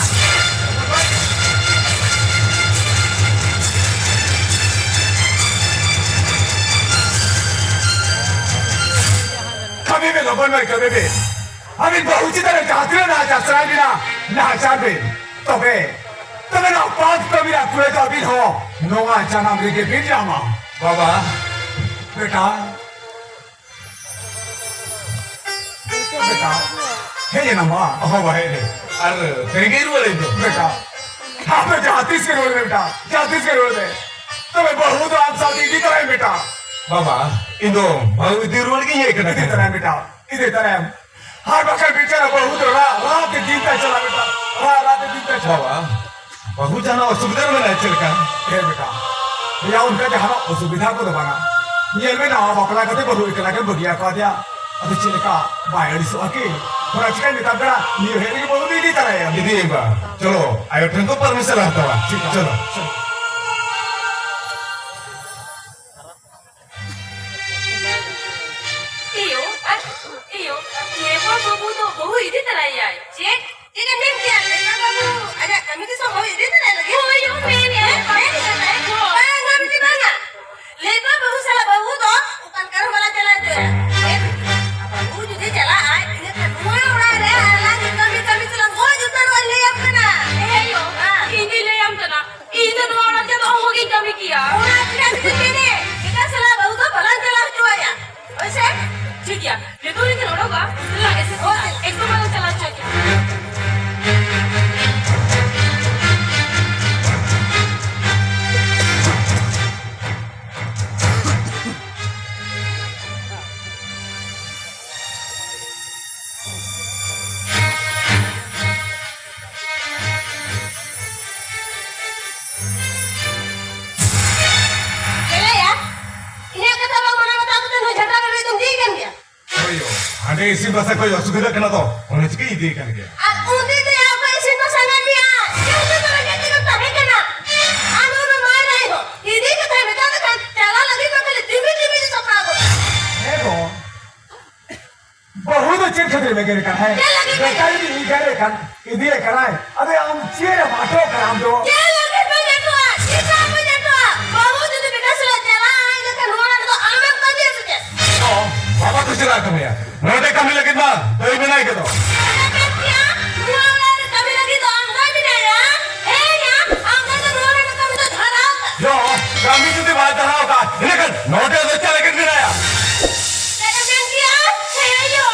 ᱠᱟᱹᱢᱤ ᱢᱮ ᱞᱚᱜᱚᱱ ᱢᱟᱹᱭ, ᱠᱟᱹᱢᱤ ᱢᱮ᱾ ᱟᱹᱵᱤᱱ ᱵᱟᱹᱦᱩ ᱪᱮᱛᱟᱱ ᱨᱮ ᱡᱟᱦᱟᱸ ᱛᱤᱱᱟᱹᱜ ᱱᱟᱦᱟᱪᱟᱨ ᱥᱟᱱᱟᱭᱮᱫ ᱵᱤᱱᱟ, ᱱᱟᱦᱟᱪᱟᱨ ᱵᱤᱱ᱾ ᱛᱚᱵᱮ, ᱛᱚᱵᱮ ᱱᱚᱣᱟ ᱯᱟᱯ ᱠᱟᱹᱢᱤ ᱨᱮᱭᱟᱜ ᱠᱩᱲᱟᱹᱭ ᱫᱚ ᱟᱹᱵᱤᱱ ᱦᱚᱸ ᱱᱚᱣᱟ ᱡᱟᱱᱟᱢ ᱨᱮᱜᱮ ᱵᱤᱱ ᱧᱟᱢᱟ᱾ ᱵᱟᱵᱟ᱾ ᱵᱮᱴᱟ᱾ ᱵᱮᱴᱟ᱾ ᱦᱮᱡ ᱮᱱᱟᱢ ᱵᱟ? ᱦᱚᱸ ᱵᱟ, ᱦᱮᱡ ᱮᱱᱟᱹᱧ᱾ ᱟᱨ ᱨᱮᱸᱜᱮᱡ ᱨᱩᱣᱟᱹᱲ ᱤᱧ ᱫᱚ᱾ ᱵᱮᱴᱟ᱾ ᱟᱢ ᱫᱚ ᱡᱟᱦᱟᱸ ᱛᱤᱥ ᱜᱮ ᱨᱩᱣᱟᱹᱲ ᱢᱮ ᱵᱮᱴᱟ, ᱡᱟᱦᱟᱸ ᱛᱤᱥ ᱜᱮ ᱨᱩᱣᱟᱹᱲ ᱢᱮ᱾ ᱛᱚᱵᱮ ᱵᱟᱹᱦᱩ ᱫᱚ ᱟᱢ ᱥᱟᱶᱛᱮ ᱤᱫᱤ ᱛᱚᱨᱟᱭ ᱢᱮ ᱵᱮᱴᱟ᱾ ᱵᱟᱵᱟ, ᱤᱧ ᱫᱚ ᱵᱟᱹᱦᱩ ᱤᱫᱤ ᱨᱩᱣᱟᱹᱲ ᱜᱤᱧ ᱦᱮᱡ ᱠᱟᱱᱟ᱾ ᱤᱫᱤ ᱛᱚᱨᱟᱭ ᱢᱮ ᱵᱮᱴᱟ, ᱤᱫᱤ ᱛᱚᱨᱟᱭ ᱢᱮ᱾ ᱟᱨ ᱵᱟᱠᱷᱟᱱ ᱵᱮᱪᱟᱨᱟ ᱵᱟᱹᱦᱩ ᱫᱚ ᱨᱟᱜ, ᱨᱟᱜ ᱛᱮ ᱫᱤᱱ ᱛᱟᱭ ᱪᱟᱞᱟᱜ ᱵᱮᱴᱟ, ᱨᱟᱜ, ᱨᱟᱜ ᱛᱮ ᱫᱤᱱ ᱛᱟᱭ ᱪᱟᱞᱟᱜ᱾ ᱵᱟᱵᱟ, ᱵᱟᱹᱦᱩ ᱡᱟᱦᱟᱱᱟᱜ ᱚᱥᱩᱵᱤᱫᱷᱟ ᱨᱮ ᱢᱮᱱᱟᱭᱟ ᱪᱮᱫ ᱞᱮᱠᱟ? ᱦᱮᱸ ᱵᱮᱴᱟ, ᱵᱚᱭᱦᱟ ᱚᱱᱠᱟ ᱡᱟᱦᱟᱱᱟᱜ ᱚᱥᱩᱵᱤᱫᱷᱟ ᱠᱚᱫᱚ ᱵᱟᱝᱟ᱾ ᱧᱮᱞ ᱢᱮ, ᱱᱟᱣᱟ ᱵᱟᱯᱞᱟ ᱠᱟᱛᱮ ᱵᱟᱹᱦᱩ ᱮᱠᱞᱟ ᱜᱮᱢ ᱵᱟᱹᱜᱤ ᱟᱠᱟᱫᱮᱭᱟ᱾ ᱟᱫᱚ ᱪᱮᱫ ᱞᱮᱠᱟ, ᱵᱟᱭ ᱟᱹᱲᱤᱥᱚᱜᱼᱟ ᱠᱤ? ᱛᱷᱚᱲᱟ ᱪᱤᱠᱟᱹᱧ ᱢᱮᱛᱟᱢ ᱠᱟᱱᱟ, ᱱᱤᱭᱟᱹ ᱦᱮᱡ ᱨᱮᱜᱮ ᱵᱟᱹᱦᱩ ᱫᱚ ᱤᱫᱤ ᱛᱟᱨᱟᱭᱮᱢ᱾ ᱤᱫᱤᱭᱟᱹᱧ ᱵᱟ, ᱪᱚᱞᱚ, ᱟᱭᱳ ᱴᱷᱮᱱ ᱠᱚ ᱯᱟᱨᱢᱤᱥᱚᱱ ᱦᱟᱛᱟᱣᱟ᱾ ᱴᱷᱤᱠ ᱜᱮᱭᱟ᱾ ᱪᱚᱞᱚ᱾ ᱪᱚᱞᱚ᱾ ᱤᱭᱳ, ᱟᱨ, ᱤᱭᱳ, ᱞᱮᱯᱟ ᱵᱟᱹᱵᱩ ᱫᱚ ᱵᱟᱹᱦᱩ ᱤᱫᱤ ᱛᱟᱨᱟᱭᱟᱭ᱾ ᱪᱮᱫ? ᱪᱮᱫ ᱮᱢ ᱢᱮᱱ ᱠᱮᱜᱼᱟ? ᱞᱮᱯᱟ ᱵᱟᱹᱵᱩ ᱟᱡᱟᱜ ᱠᱟᱹᱢᱤ ᱫᱤᱥᱚᱢ ᱵᱟᱹᱦᱩ ᱤᱫᱤ ᱛᱟᱨᱟᱭ ᱞᱟᱹᱜᱤᱫ? ᱦᱳᱭ, ᱭᱳ, ᱢᱮᱱᱮᱜᱼᱟᱭ᱾ ᱢᱮᱱ ᱠᱮᱫᱟᱭ? ᱦᱳᱭ᱾ ᱵᱟᱝᱟ, ᱵᱤᱴᱤ, ᱵᱟᱝᱟ᱾ ᱞᱮᱯᱟ ᱵᱟᱹᱦᱩ ᱥᱟᱞᱟᱜ ᱵᱟᱹᱦᱩ ᱫᱚ ᱚᱠᱟ ᱞᱮᱠᱟ ᱨᱮᱦᱚᱸ ᱵᱟᱞᱟᱝ ᱪᱟᱞᱟᱣ ᱦᱚᱪᱚᱭᱟ᱾ ᱦᱮᱸ, ᱵᱤᱴᱤ, ᱵᱟᱹᱦᱩ ᱡᱩᱫᱤ ᱪᱟᱞᱟᱜᱼᱟᱭ, ᱤᱱᱟᱹ ᱠᱷᱟᱱ ᱱᱚᱣᱟ ᱚᱲᱟᱜ ᱨᱮ ᱟᱨ ᱞᱟᱝ ᱠᱟᱹᱢᱤ, ᱠᱟᱹᱢᱤ ᱛᱮᱞᱟᱝ ᱜᱚᱡ ᱩᱛᱟᱹᱨᱚᱜᱼᱟ, ᱞᱟᱹᱭᱟᱢ ᱠᱟᱱᱟ᱾ ᱦᱮᱸ, ᱭᱳ, ᱦᱮᱸ᱾ ᱤᱧ ᱫᱚᱧ ᱞᱟᱹᱭᱟᱢ ᱠᱟᱱᱟ᱾ ᱤᱧ ᱫᱚ ᱱᱚᱣᱟ ᱚᱲᱟᱜ ᱨᱮᱫᱚ ᱚᱦᱚᱜᱤᱧ ᱠᱟᱹᱢᱤ ᱠᱮᱭᱟ᱾ ᱚᱱᱟ ᱪᱤᱠᱟᱹ ᱛᱮ ᱢᱮᱱᱮ? ᱮᱴᱟᱜ ᱥᱟᱞᱟ ᱵᱟᱹᱦᱩ ᱫᱚ ᱵᱟᱞᱟᱝ ᱪᱟᱞᱟᱣ ᱦᱚᱪᱚᱣᱟᱭᱟ᱾ ᱦᱳᱭ ᱥᱮ? ᱴᱷᱤᱠ ᱜᱮᱭᱟ, ᱱᱤᱛᱚᱜ ᱨᱮᱜᱮ ᱚᱰᱚᱠᱟ᱾ ᱞᱟᱜᱮ ᱥᱮ ᱦᱳᱭ᱾ ᱮᱠᱫᱚᱢ ᱵᱟᱞᱟᱝ ᱪᱟᱞᱟᱣ ᱦᱚᱪᱚᱣᱟᱭᱟ᱾ ᱪᱮᱞᱮᱭᱟ, ᱤᱧᱟᱹᱜ ᱠᱟᱛᱷᱟ ᱵᱟᱝ ᱢᱟᱱᱟᱣ ᱵᱟᱛᱟᱣ ᱠᱟᱛᱮ ᱱᱩᱭ ᱡᱷᱟᱴᱟ ᱜᱟᱹᱰᱤ ᱫᱚᱢ ᱤᱫᱤᱭᱮ ᱠᱟᱱ ᱜᱮᱭᱟ? ᱦᱳᱭ ᱭᱳ, ᱦᱟᱸᱰᱮ ᱤᱥᱤᱱ ᱵᱟᱥᱟ ᱠᱚ ᱚᱥᱩᱵᱤᱫᱷᱟ ᱠᱟᱱᱟ ᱛᱚ, ᱚᱱᱟ ᱪᱤᱠᱟᱹ ᱤᱫᱤᱭᱮ ᱠᱟᱱ ᱜᱮᱭᱟ᱾ ᱟᱨ ᱩᱱᱤ ᱫᱚ ᱭᱟ ᱚᱠᱚᱭ ᱤᱥᱤᱱ ᱵᱟᱥᱟ ᱢᱮ ᱢᱮᱭᱟ? ᱪᱮᱫ ᱞᱮᱠᱟ ᱨᱮᱸᱜᱮᱡ ᱛᱮᱜᱮᱢ ᱛᱟᱦᱮᱸ ᱠᱟᱱᱟ? ᱟᱢ ᱫᱚ ᱩᱱᱤ ᱢᱟᱭ ᱨᱮ ᱦᱚᱸ ᱤᱫᱤ ᱠᱟᱛᱷᱟ ᱢᱮᱛᱟᱣ ᱞᱮᱠᱷᱟᱱ ᱪᱟᱞᱟᱣ ᱞᱟᱹᱜᱤᱫ ᱢᱟ ᱠᱷᱟᱹᱞᱤ ᱴᱤᱢᱤ ᱴᱤᱢᱤ ᱜᱮ ᱥᱟᱯᱲᱟᱣ ᱜᱚᱫ᱾ ᱦᱮᱸ ᱜᱚ, ᱵᱟᱹᱦᱩ ᱫᱚ ᱪᱮᱫ ᱠᱷᱟᱹᱛᱤᱨ ᱮᱢ ᱮᱜᱮᱨᱮ ᱠᱟᱱᱟ? ᱦᱮᱸ? ᱪᱮᱫ ᱞᱟᱹᱜᱤᱫ ᱵᱮᱴᱟ ᱡᱩᱫᱤ ᱮᱜᱮᱨᱮ ᱠᱟᱱ, ᱤᱫᱤᱭᱮ ᱠᱟᱱᱟᱭ, ᱟᱫᱚ ᱟᱢ ᱪᱮᱫ ᱮᱢ ᱟᱴᱚᱜ ᱠᱟᱱᱟ ᱟᱢ ᱫᱚ? ᱪᱮᱫ ᱞᱟᱹᱜᱤᱫ ᱵᱟᱹᱧ ᱟᱴᱚᱜᱼᱟ? ᱪᱮᱫᱟᱜ ᱵᱟᱹᱧ ᱟᱴᱚᱜᱼᱟ? ᱵᱟᱹᱦᱩ ᱡᱩᱫᱤ ᱵᱮᱴᱟ ᱥᱟᱞᱟᱜ ᱪᱟᱞᱟᱜᱼᱟᱭ, ᱤᱱᱟᱹ ᱠᱷᱟᱱ ᱱᱚᱣᱟ ᱨᱮᱫᱚ ᱟᱢᱮᱢ ᱠᱟᱹᱢᱤᱭᱟ ᱥᱮ ᱪᱮᱫ? ᱚ, ᱵᱟᱵᱟ ᱫᱚ ᱪᱮᱫᱟᱜ ᱠᱟᱹᱢᱤᱭᱟ? ᱱᱚᱰᱮ ᱠᱟᱹᱢᱤ ᱞᱟᱹᱜᱤᱫ ᱢᱟ ᱫᱟᱹᱭ ᱢᱮᱱᱟᱭ ᱠᱮᱫᱚ᱾ ᱪᱮᱫ ᱮᱢ ᱢᱮᱱ ᱠᱮᱜᱼᱟ? ᱱᱚᱣᱟ ᱚᱲᱟᱜ ᱨᱮ ᱠᱟᱹᱢᱤ ᱞᱟᱹᱜᱤᱫ ᱫᱚ ᱟᱢ ᱫᱟᱹᱭ ᱢᱮᱱᱟᱭ ᱱᱚᱰᱮ ᱫᱚ ᱪᱮᱫ ᱞᱟᱹᱜᱤᱫ ᱢᱮᱱᱟᱭᱟ? ᱪᱮᱫ ᱮᱢ ᱢᱮᱱ ᱠᱮᱜᱼᱟ? ᱦᱮᱸ ᱭᱳ᱾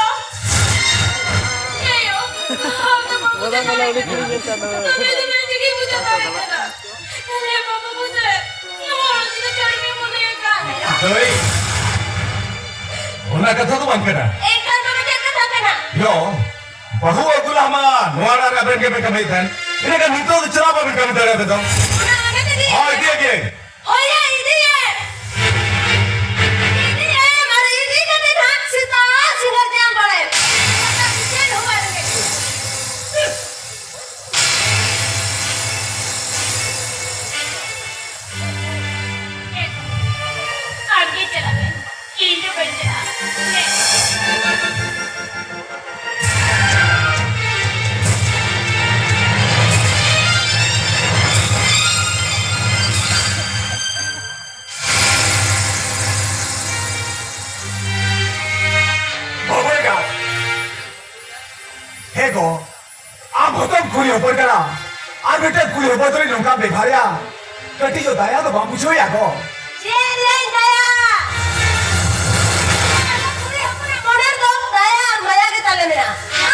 ᱦᱮᱸ ᱭᱳ᱾ ᱟᱢ ᱫᱚ ᱵᱟᱹᱵᱩ ᱫᱟᱫᱟ ᱡᱟᱶᱟᱭ ᱢᱟᱞᱟ ᱩᱰᱩᱠ ᱠᱟᱱᱟ᱾ ᱠᱤᱨᱤᱧ ᱞᱮᱱ ᱛᱟᱢᱟ᱾ ᱛᱚᱵᱮ ᱫᱚ ᱢᱮᱱ ᱛᱮᱜᱮ ᱵᱩᱡᱷᱟᱹᱣ ᱫᱟᱲᱮ ᱠᱟᱱᱟ᱾ ᱦᱮᱸ ᱵᱟᱹᱵᱩ ᱵᱩᱡᱷᱟᱹᱣ᱾ ᱱᱚᱣᱟ ᱦᱚᱲ ᱫᱚ ᱪᱟᱹᱲ ᱜᱮ ᱢᱚᱱᱮ ᱟᱠᱟᱫ᱾ ᱫᱟᱹᱭ, ᱚᱱᱟ ᱠᱟᱛᱷᱟ ᱫᱚ ᱵᱟᱝ ᱠᱟᱱᱟ᱾ ᱮᱱᱠᱷᱟᱱ ᱛᱚᱵᱮ ᱪᱮᱫ ᱠᱟᱛᱷᱟ ᱠᱟᱱᱟ? ᱭᱳ, ᱵᱟᱹᱦᱩ ᱟᱹᱜᱩ ᱞᱟᱦᱟ ᱢᱟ ᱱᱚᱣᱟ ᱚᱲᱟᱜ ᱨᱮ ᱟᱵᱮᱱ ᱜᱮᱵᱮᱱ ᱠᱟᱹᱢᱤᱭᱮᱫ ᱛᱟᱦᱮᱸᱱ᱾ ᱤᱱᱟᱹ ᱠᱷᱟᱱ ᱱᱤᱛᱚᱜ ᱫᱚ ᱪᱮᱫᱟᱜ ᱵᱟᱵᱮᱱ ᱠᱟᱹᱢᱤ ᱫᱟᱲᱮᱭᱟᱜ ᱟᱵᱮᱱ ᱫᱚ? ᱚᱱᱟ, ᱚᱱᱟ ᱛᱮᱜᱮ᱾ ᱦᱳᱭ, ᱤᱫᱤᱭᱮ᱾ ᱦᱳᱭ ᱭᱟ, ᱤᱫᱤᱭᱮ᱾ ᱤᱫᱤᱭᱮᱢ ᱟᱨ ᱤᱫᱤ ᱠᱟᱛᱮ ᱱᱟᱦᱟᱜ ᱥᱮᱛᱟᱜ ᱥᱤᱸᱜᱟᱹᱲ ᱡᱟᱢ ᱵᱟᱲᱟᱭᱟ᱾ ᱪᱮᱫ ᱦᱚᱸ ᱵᱟᱭ ᱨᱮᱸᱜᱮᱡ ᱢᱮᱭᱟ᱾ ᱟᱢᱜᱮ ᱪᱟᱞᱟᱜ ᱢᱮ᱾ ᱤᱧ ᱫᱚ ᱵᱟᱹᱧ ᱪᱟᱞᱟᱜᱼᱟ᱾ ᱦᱮᱸ᱾ ᱵᱟᱵᱟ ᱮᱸᱜᱟᱛ! ᱦᱮ ᱜᱚ, ᱟᱢ ᱦᱚᱸᱛᱚᱢ ᱠᱩᱲᱤ ᱦᱚᱯᱚᱱ ᱠᱟᱱᱟ᱾ ᱟᱨ ᱢᱤᱫᱴᱟᱝ ᱠᱩᱲᱤ ᱦᱚᱯᱚᱱ ᱛᱩᱞᱩᱡ ᱱᱚᱝᱠᱟᱢ ᱵᱮᱵᱷᱟᱨᱮᱜᱼᱟ, ᱠᱟᱹᱴᱤᱡ ᱦᱚᱸ ᱫᱟᱭᱟ ᱫᱚ ᱵᱟᱢ ᱵᱩᱡᱷᱟᱹᱣᱮᱜᱼᱟ ᱜᱚ? ᱪᱮᱫ ᱨᱮᱭᱟᱜ ᱫᱟᱭᱟ? ᱠᱩᱲᱤ ᱦᱚᱯᱚᱱᱟᱜ ᱢᱚᱱᱮ ᱨᱮᱫᱚ ᱫᱟᱭᱟ ᱟᱨ ᱢᱟᱭᱟ ᱜᱮ ᱛᱟᱞᱮ ᱢᱮᱱᱟᱜᱼᱟ᱾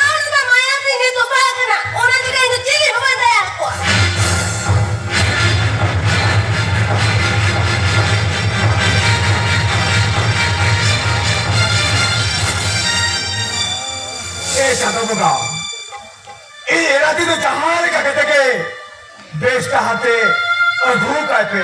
ᱟᱨ ᱚᱱᱟ ᱢᱟᱭᱟ ᱛᱮᱧ ᱛᱚᱯᱟ ᱟᱠᱟᱱᱟ, ᱚᱱᱟ ᱪᱤᱠᱟᱹ ᱤᱧ ᱫᱚ ᱪᱮᱫ ᱦᱚᱸ ᱵᱟᱹᱧ ᱫᱟᱭᱟ ᱟᱠᱚᱣᱟ᱾ ᱮ ᱪᱟᱸᱫᱚ ᱵᱚᱸᱜᱟ, ᱤᱧ ᱮᱨᱟᱛᱤ ᱫᱚ ᱡᱟᱦᱟᱸ ᱞᱮᱠᱟ ᱠᱟᱛᱮ ᱜᱮ ᱵᱮᱥ ᱰᱟᱦᱟᱨ ᱛᱮ ᱟᱹᱜᱩ ᱠᱟᱭ ᱯᱮ᱾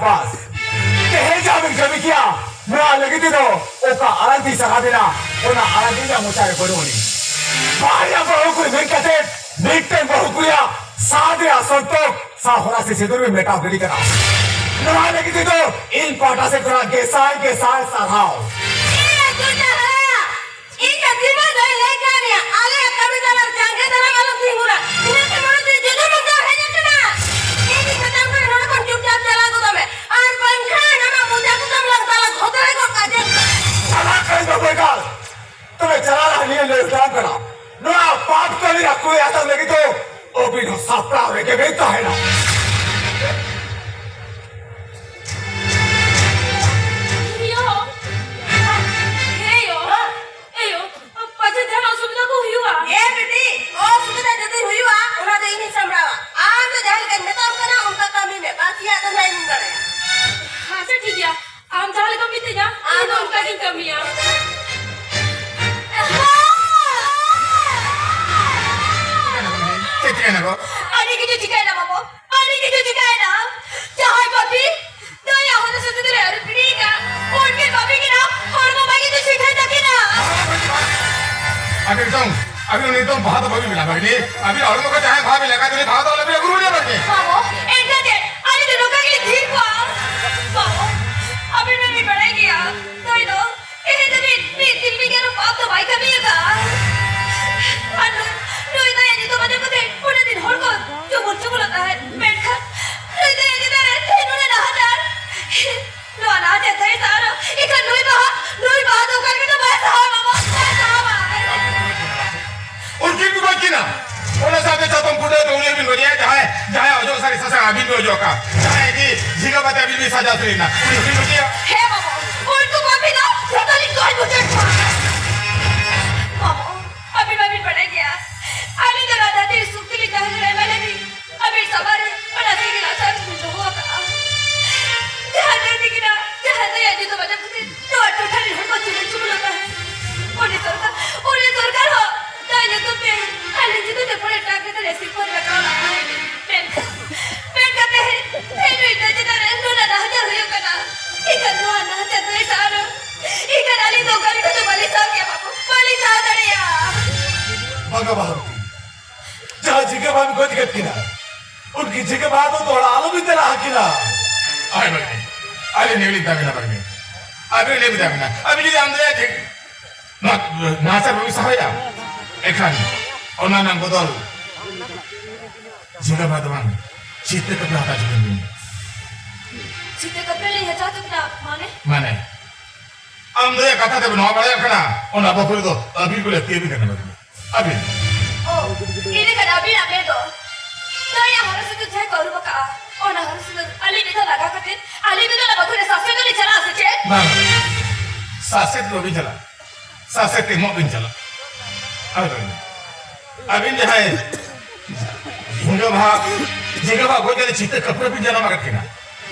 ᱵᱟᱥ, ᱛᱮᱦᱮᱧ ᱡᱟᱦᱟᱸ ᱵᱤᱱ ᱠᱟᱹᱢᱤ ᱠᱮᱭᱟ, ᱱᱚᱣᱟ ᱞᱟᱹᱜᱤᱫ ᱛᱮᱫᱚ ᱚᱠᱟ ᱟᱲᱟᱝ ᱛᱤᱧ ᱥᱟᱨᱦᱟᱣ ᱵᱤᱱᱟ, ᱚᱱᱟ ᱟᱲᱟᱝ ᱜᱮ ᱤᱧᱟᱜ ᱢᱚᱪᱟ ᱨᱮ ᱵᱟᱹᱱᱩᱜ ᱟᱹᱱᱤᱡ᱾ ᱵᱟᱨᱭᱟ ᱵᱟᱹᱦᱩ ᱠᱩᱲᱤ ᱢᱮᱱ ᱠᱟᱛᱮ ᱢᱤᱫᱴᱮᱱ ᱵᱟᱹᱦᱩ ᱠᱩᱲᱤᱭᱟᱜ ᱥᱟᱫ ᱨᱮᱭᱟᱜ ᱥᱚᱱᱛᱚᱠ ᱥᱟᱶ ᱦᱚᱨᱟᱥᱤ ᱥᱤᱸᱫᱩᱨ ᱵᱤᱱ ᱢᱮᱴᱟᱣ ᱜᱤᱰᱤ ᱠᱟᱫᱟ᱾ ᱱᱚᱣᱟ ᱞᱟᱹᱜᱤᱫ ᱛᱮᱫᱚ ᱤᱧ ᱯᱟᱦᱴᱟ ᱥᱮᱫ ᱠᱷᱚᱱᱟᱜ ᱜᱮᱥᱟᱭ ᱜᱮᱥᱟᱭ ᱥᱟᱨᱦᱟᱣ᱾ ᱮ ᱡᱚᱡᱟ ᱦᱟᱲᱟᱢ, ᱤᱧ ᱫᱚ ᱛᱤᱱᱟᱹᱜ ᱫᱷᱟᱣ ᱤᱧ ᱞᱟᱹᱭ ᱠᱟᱣ ᱢᱮᱭᱟ, ᱟᱞᱮᱭᱟᱜ ᱠᱟᱹᱢᱤ ᱛᱟᱞᱟ ᱨᱮ ᱡᱟᱸᱜᱮ ᱫᱟᱨᱟᱢ ᱟᱞᱚᱢ ᱛᱤᱸᱜᱩᱱᱟ᱾ ᱤᱱᱟᱹ ᱛᱮ ᱢᱚᱱᱮ ᱛᱮ ᱡᱚᱡᱚᱢ ᱢᱚᱡᱟ ᱦᱮᱡ ᱟᱠᱟᱱᱟ᱾ ᱤᱧ ᱫᱚᱧ ᱢᱮᱛᱟᱢ ᱠᱟᱱᱟ, ᱱᱚᱰᱮ ᱠᱷᱚᱱ ᱪᱩᱯᱪᱟᱯ ᱪᱟᱞᱟᱣ ᱜᱚᱫᱚᱜ ᱢᱮ, ᱟᱨ ᱵᱟᱝᱠᱷᱟᱱ ᱟᱢᱟᱜ ᱢᱚᱡᱟ ᱠᱚᱫᱚᱢ ᱞᱟᱝ ᱛᱟᱞᱟ ᱜᱷᱚᱛᱮᱲ ᱜᱚᱫ ᱠᱟᱜᱼᱟ᱾ ᱪᱟᱞᱟᱜ ᱠᱟᱹᱱᱟᱹᱧ ᱵᱟᱹᱵᱩ ᱮᱠᱟᱞ᱾ ᱛᱚᱵᱮ ᱪᱟᱞᱟᱣ ᱞᱟᱦᱟ ᱱᱤᱭᱟᱹ ᱞᱟᱹᱭ ᱦᱚᱴᱚᱣᱟᱢ ᱠᱟᱱᱟ, ᱱᱚᱣᱟ ᱯᱟᱯ ᱠᱟᱹᱢᱤ ᱨᱮ ᱠᱩᱲᱤ ᱦᱟᱛᱟᱣ ᱞᱟᱹᱜᱤᱫ ᱫᱚ ᱟᱹᱵᱤᱱ ᱦᱚᱸ ᱥᱟᱯᱲᱟᱣ ᱨᱮᱜᱮ ᱵᱤᱱ ᱛᱟᱦᱮᱱᱟ᱾ ᱭᱳ, ᱦᱮᱸ ᱭᱳ, ᱮ ᱭᱳ, ᱯᱟᱪᱮ ᱡᱟᱦᱟᱱ ᱚᱥᱩᱵᱤᱫᱷᱟ ᱠᱚ ᱦᱩᱭᱩᱜᱼᱟ? ᱦᱮᱸ ᱵᱤᱴᱤ, ᱚᱥᱩᱵᱤᱫᱷᱟ ᱡᱩᱫᱤ ᱦᱩᱭᱩᱜᱼᱟ, ᱚᱱᱟ ᱫᱚ ᱤᱧᱤᱧ ᱥᱟᱢᱵᱲᱟᱣᱟ᱾ ᱟᱢ ᱫᱚ ᱡᱟᱦᱟᱸ ᱞᱮᱠᱟᱧ ᱢᱮᱛᱟᱢ ᱠᱟᱱᱟ, ᱚᱱᱠᱟ ᱠᱟᱹᱢᱤ ᱢᱮ, ᱵᱟᱠᱤᱭᱟᱜ ᱫᱚ ᱱᱟᱜ ᱤᱧᱤᱧ ᱵᱟᱲᱟᱭᱟ᱾ ᱟᱪᱪᱷᱟ, ᱴᱷᱤᱠ ᱜᱮᱭᱟ, ᱟᱢ ᱡᱟᱦᱟᱸ ᱞᱮᱠᱟᱢ ᱢᱤᱛᱟᱹᱧᱟ, ᱤᱧ ᱫᱚ ᱚᱱᱠᱟ ᱜᱤᱧ ᱠᱟᱹᱢᱤᱭᱟ᱾ ᱪᱮᱫ ᱪᱤᱠᱟᱹᱭᱮᱱᱟ ᱜᱚ? ᱟᱹᱰᱤ ᱠᱤᱪᱷᱩ ᱪᱤᱠᱟᱹᱭᱮᱱᱟ ᱵᱟᱵᱟ, ᱟᱹᱰᱤ ᱠᱤᱪᱷᱩ ᱪᱤᱠᱟᱹᱭᱮᱱᱟ᱾ ᱡᱟᱦᱟᱸᱭ ᱯᱟᱯᱤ ᱫᱚᱭᱟ ᱦᱚᱸ ᱥᱩᱫᱷᱩ ᱫᱚᱞᱮ ᱟᱹᱨᱩ ᱜᱤᱰᱤᱭᱮᱫᱟ, ᱩᱱᱠᱤᱱ ᱯᱟᱯᱤ ᱠᱤᱱ ᱦᱚᱲᱢᱚ ᱵᱟᱹᱜᱤ ᱫᱚ ᱥᱤᱠᱷᱟᱹᱭ ᱛᱟᱹᱠᱤᱱᱟ᱾ ᱟᱹᱵᱤᱱ ᱱᱤᱛᱚᱝ, ᱟᱹᱵᱤᱱ ᱱᱤᱛᱚᱝ ᱵᱟᱦᱟ ᱫᱚ ᱵᱟᱹᱵᱤᱱ ᱵᱮᱱᱟᱣ ᱵᱟᱹᱜᱤ, ᱟᱹᱵᱤᱱ ᱦᱚᱲᱢᱚ ᱠᱚ ᱡᱟᱦᱟᱸᱭ ᱵᱟᱦᱟ ᱵᱤᱱ ᱞᱟᱜᱟ ᱫᱚᱞᱤᱧ ᱵᱟᱦᱟ ᱫᱚ ᱟᱞᱚᱵᱤᱱ ᱟᱹᱜᱩ ᱨᱩᱣᱟᱹᱲᱟ ᱵᱟᱹᱜᱤ᱾ ᱵᱟᱵᱟ, ᱮᱱᱠᱷᱟᱱ ᱪᱮᱫ? ᱟᱹᱞᱤᱧ ᱫᱚ ᱱᱚᱝᱠᱟ ᱜᱮᱞᱤᱧ ᱛᱷᱤᱨ ᱠᱚᱜᱼᱟ᱾ ᱵᱟᱵᱟ, ᱟᱹᱵᱤᱱ ᱢᱟᱵᱤᱱ ᱵᱟᱲᱟᱭ ᱜᱮᱭᱟ, ᱱᱩᱭ ᱫᱚ ᱛᱮᱦᱮᱧ ᱫᱷᱟᱹᱵᱤᱡ ᱢᱤᱫ ᱫᱤᱱ ᱵᱤᱜᱟᱱ ᱯᱟᱯ ᱫᱚ ᱵᱟᱭ ᱠᱟᱹᱢᱤ ᱟᱠᱟᱫᱼᱟ᱾ ᱟᱨ ᱱᱩᱭ, ᱱᱩᱭ ᱫᱚ ᱤᱧ ᱧᱩᱛᱩᱢ ᱟᱸᱡᱚᱢ ᱠᱟᱛᱮ ᱩᱱᱟᱹᱜ ᱫᱤᱱ ᱦᱚᱲ ᱠᱚ ᱡᱩᱢᱩᱞ ᱡᱩᱢᱩᱞᱚᱜ ᱛᱟᱦᱮᱸᱫ, ᱢᱮᱱᱠᱷᱟᱱ ᱱᱩᱭ ᱫᱚ ᱤᱧ ᱪᱮᱛᱟᱱ ᱨᱮ ᱛᱮᱦᱮᱧ ᱱᱩᱱᱟᱹᱜ ᱱᱟᱦᱟᱪᱟᱨ᱾ ᱱᱚᱣᱟ ᱱᱟᱦᱟᱪᱟᱨ ᱫᱷᱟᱹᱨᱤᱡ ᱥᱟᱦᱟᱣ ᱨᱮᱦᱚᱸ ᱮᱱᱠᱷᱟᱱ ᱱᱩᱭ ᱵᱟᱦᱟ, ᱱᱩᱭ ᱵᱟᱦᱟ ᱫᱚ ᱚᱠᱟ ᱞᱟᱹᱜᱤᱫ ᱫᱚ ᱵᱟᱭ ᱥᱟᱦᱟᱣᱟ ᱵᱟᱵᱟ, ᱵᱟᱭ ᱥᱟᱦᱟᱣᱟ᱾ ᱩᱱᱠᱤᱱ ᱠᱚ ᱜᱚᱡ ᱠᱤᱱᱟ᱾ ᱚᱱᱟ ᱥᱟᱶᱛᱮ ᱪᱟᱛᱚᱢ ᱠᱩᱴᱟᱹ ᱫᱚ ᱩᱱᱤ ᱦᱚᱸᱵᱤᱱ ᱜᱚᱡᱮᱭᱟ, ᱡᱟᱦᱟᱸᱭ, ᱡᱟᱦᱟᱸᱭ ᱚᱡᱚᱜ ᱥᱟᱹᱨᱤ ᱥᱟᱥᱟᱝ ᱟᱹᱵᱤᱱ ᱵᱤᱱ ᱚᱡᱚᱜ ᱠᱟᱜ, ᱡᱟᱦᱟᱸᱭ ᱤᱫᱤ ᱡᱷᱤᱸᱜᱟᱹ ᱵᱟᱛᱮ ᱟᱹᱵᱤᱱ ᱵᱤᱱ ᱥᱟᱡᱟᱣ ᱥᱟᱹᱨᱤᱭᱮᱱᱟ, ᱩᱱᱤ ᱦᱚᱸᱵᱤᱱ ᱜᱚᱡᱮᱭᱟ᱾ ᱦᱮᱸ ᱵᱟᱵᱟ, ᱩᱱᱠᱩ ᱯᱟᱯᱤ ᱫᱚ ᱡᱷᱚᱛᱚ ᱞᱤᱧ ᱜᱚᱡ ᱢᱩᱪᱟᱹᱫ ᱠᱚᱣᱟ᱾ ᱵᱟᱵᱟ, ᱟᱹᱵᱤᱱ ᱢᱟᱵᱤᱱ ᱵᱟᱰᱟᱭ ᱜᱮᱭᱟ, ᱟᱹᱞᱤᱧ ᱫᱚ ᱱᱚᱣᱟ ᱫᱷᱟᱹᱨᱛᱤ ᱨᱮ ᱥᱩᱠ ᱛᱮᱞᱤᱧ ᱛᱟᱦᱮᱸ ᱫᱟᱲᱮᱭᱟᱜ ᱢᱟ ᱞᱟᱹᱜᱤᱫ ᱟᱹᱵᱤᱱ ᱥᱟᱢᱟᱝ ᱨᱮ ᱚᱱᱟ ᱥᱤᱵᱤᱞ ᱟᱥᱟ ᱞᱤᱧ ᱫᱚᱦᱚ ᱟᱠᱟᱫᱼᱟ᱾ ᱡᱟᱦᱟᱸ ᱫᱷᱟᱹᱨᱛᱤ ᱠᱤᱱᱟ, ᱡᱟᱦᱟᱸ ᱫᱚᱭᱟ ᱧᱩᱛᱩᱢ ᱟᱸᱡᱚᱢ ᱠᱟᱛᱮ ᱱᱚᱣᱟ ᱴᱚᱴᱷᱟ ᱨᱮᱱ ᱦᱚᱲ ᱠᱚ ᱪᱩᱞᱩ ᱪᱩᱞᱩ ᱛᱟᱦᱮᱸ᱾ ᱩᱱᱤ ᱥᱚᱨᱠᱟᱨ, ᱩᱱᱤ ᱥᱚᱨᱠᱟᱨ ᱦᱚᱸ ᱫᱟᱭᱟ ᱧᱩᱛᱩᱢ ᱛᱮ ᱟᱹᱞᱤᱧ ᱧᱩᱛᱩᱢ ᱛᱮ ᱯᱚᱨᱮ ᱴᱨᱟᱠ ᱨᱮ ᱥᱤᱨᱯᱟᱹ ᱨᱟᱠᱟᱵ ᱞᱟᱜᱼᱟ᱾ ᱢᱮᱱᱠᱷᱟᱱ, ᱢᱮᱱᱠᱷᱟᱱ ᱛᱮᱦᱮᱧ, ᱛᱮᱦᱮᱧ ᱱᱩᱭ ᱫᱚ ᱪᱮᱛᱟᱱ ᱨᱮ ᱱᱩᱱᱟᱹᱜ ᱤᱠᱷᱟᱹᱱ ᱱᱚᱣᱟ ᱱᱟᱦᱟᱪᱟᱨ ᱫᱚᱭ ᱥᱟᱦᱟᱣ ᱨᱮ, ᱤᱠᱷᱟᱹᱱ ᱟᱹᱞᱤᱧ ᱫᱚ ᱚᱠᱟ ᱞᱮᱠᱟᱛᱮ ᱵᱟᱹᱞᱤᱧ ᱥᱟᱦᱟᱣ ᱠᱮᱭᱟ ᱵᱟᱹᱵᱩ, ᱵᱟᱹᱞᱤᱧ ᱥᱟᱦᱟᱣ ᱫᱟᱲᱮᱭᱟᱜᱼᱟ᱾ ᱵᱟᱝᱟ ᱵᱟᱹᱦᱩ, ᱡᱟᱦᱟᱸ ᱡᱷᱤᱸᱜᱟᱹ ᱵᱟᱦᱟᱢ ᱜᱚᱡ ᱠᱮᱫ ᱠᱤᱱᱟ, ᱩᱱᱠᱤᱱ ᱡᱷᱤᱸᱜᱟᱹ ᱵᱟᱦᱟ ᱫᱚ ᱫᱚᱦᱲᱟ ᱟᱞᱚᱵᱤᱱ ᱪᱟᱞᱟᱜ ᱟᱹᱠᱤᱱᱟ᱾ ᱦᱳᱭ ᱵᱟᱹᱜᱤ, ᱟᱹᱞᱤᱧ ᱞᱤᱧ ᱢᱮᱛᱟ ᱵᱤᱱᱟ ᱵᱟᱹᱜᱤ, ᱟᱹᱵᱤᱱ ᱞᱤᱧ ᱢᱮᱛᱟ ᱵᱤᱱᱟ, ᱟᱹᱵᱤᱱ ᱡᱩᱫᱤ ᱟᱢ ᱫᱚ ᱡᱷᱤ-, ᱱᱚᱣᱟ ᱱᱟᱦᱟᱪᱟᱨ ᱵᱟᱹᱵᱤᱱ ᱥᱟᱦᱟᱣᱟ, ᱮᱱᱠᱷᱟᱱ ᱚᱱᱟ ᱨᱮᱱᱟᱜ ᱵᱚᱫᱚᱞ ᱡᱷᱤᱸᱜᱟᱹ ᱵᱟᱦᱟ ᱫᱚ ᱵᱟᱝ, ᱪᱤᱛᱟᱹ ᱠᱟᱹᱯᱤ ᱦᱟᱛᱟᱣ ᱦᱚᱪᱚ ᱠᱤᱱ ᱵᱤᱱ᱾ ᱪᱤᱛᱟᱹ ᱠᱟᱹᱯᱤ ᱞᱤᱧ ᱦᱟᱛᱟᱣ ᱦᱚᱪᱚ ᱠᱤᱱᱟ, ᱢᱟᱱᱮ? ᱢᱟᱱᱮ, ᱟᱢ ᱫᱚᱭᱟ ᱠᱟᱛᱷᱟ ᱛᱮᱵᱮᱱ ᱱᱚᱣᱟ ᱵᱟᱲᱟᱭᱚᱜ ᱠᱟᱱᱟ, ᱚᱱᱟ ᱵᱟᱹᱦᱩ ᱨᱮᱫᱚ ᱟᱹᱵᱤᱱ ᱠᱚ ᱞᱟᱹᱠᱛᱤ ᱟᱹᱵᱤᱱ ᱠᱟᱱᱟ ᱵᱟᱹᱵᱤᱱ᱾ ᱟᱹᱵᱤᱱ᱾ ᱚ, ᱤᱱᱟᱹ ᱠᱷᱟᱱ ᱟᱹᱵᱤᱱᱟᱜ ᱢᱮᱫ ᱫᱚ ᱫᱟᱹᱭᱟᱜ ᱦᱚᱨᱚᱜ ᱥᱤᱸᱫᱩᱨ ᱡᱟᱦᱟᱸᱭ ᱠᱚ ᱟᱹᱨᱩᱵ ᱟᱠᱟᱜᱼᱟ, ᱚᱱᱟ ᱦᱚᱨᱚᱜ ᱥᱤᱸᱫᱩᱨ ᱟᱹᱞᱤᱧ ᱢᱤᱫ ᱫᱷᱟᱣ ᱞᱟᱜᱟᱣ ᱠᱟᱛᱮ ᱟᱹᱞᱤᱧ ᱢᱤᱫ ᱫᱷᱟᱣ ᱚᱱᱟ ᱵᱟᱹᱦᱩ ᱨᱮ ᱥᱟᱥᱮ ᱫᱚᱞᱤᱧ ᱪᱟᱞᱟᱜᱼᱟ ᱥᱮ ᱪᱮᱫ? ᱵᱟᱝ, ᱥᱟᱥᱮᱛ ᱫᱚ ᱵᱟᱹᱵᱤᱱ ᱪᱟᱞᱟᱜᱼᱟ᱾ ᱥᱟᱥᱮᱛ ᱮᱢᱚᱜ ᱵᱤᱱ ᱪᱟᱞᱟᱜ᱾ ᱟᱨ ᱟᱹᱵᱤᱱ ᱡᱟᱦᱟᱸᱭ ᱡᱷᱤᱸᱜᱟᱹ ᱵᱟᱦᱟ, ᱡᱷᱤᱸᱜᱟᱹ ᱵᱟᱦᱟ ᱜᱚᱡ ᱠᱟᱛᱮ ᱪᱤᱛᱟᱹ ᱠᱟᱹᱯᱨᱟᱹ ᱵᱤᱱ ᱡᱟᱱᱟᱢ ᱟᱠᱟᱫ ᱠᱤᱱᱟ,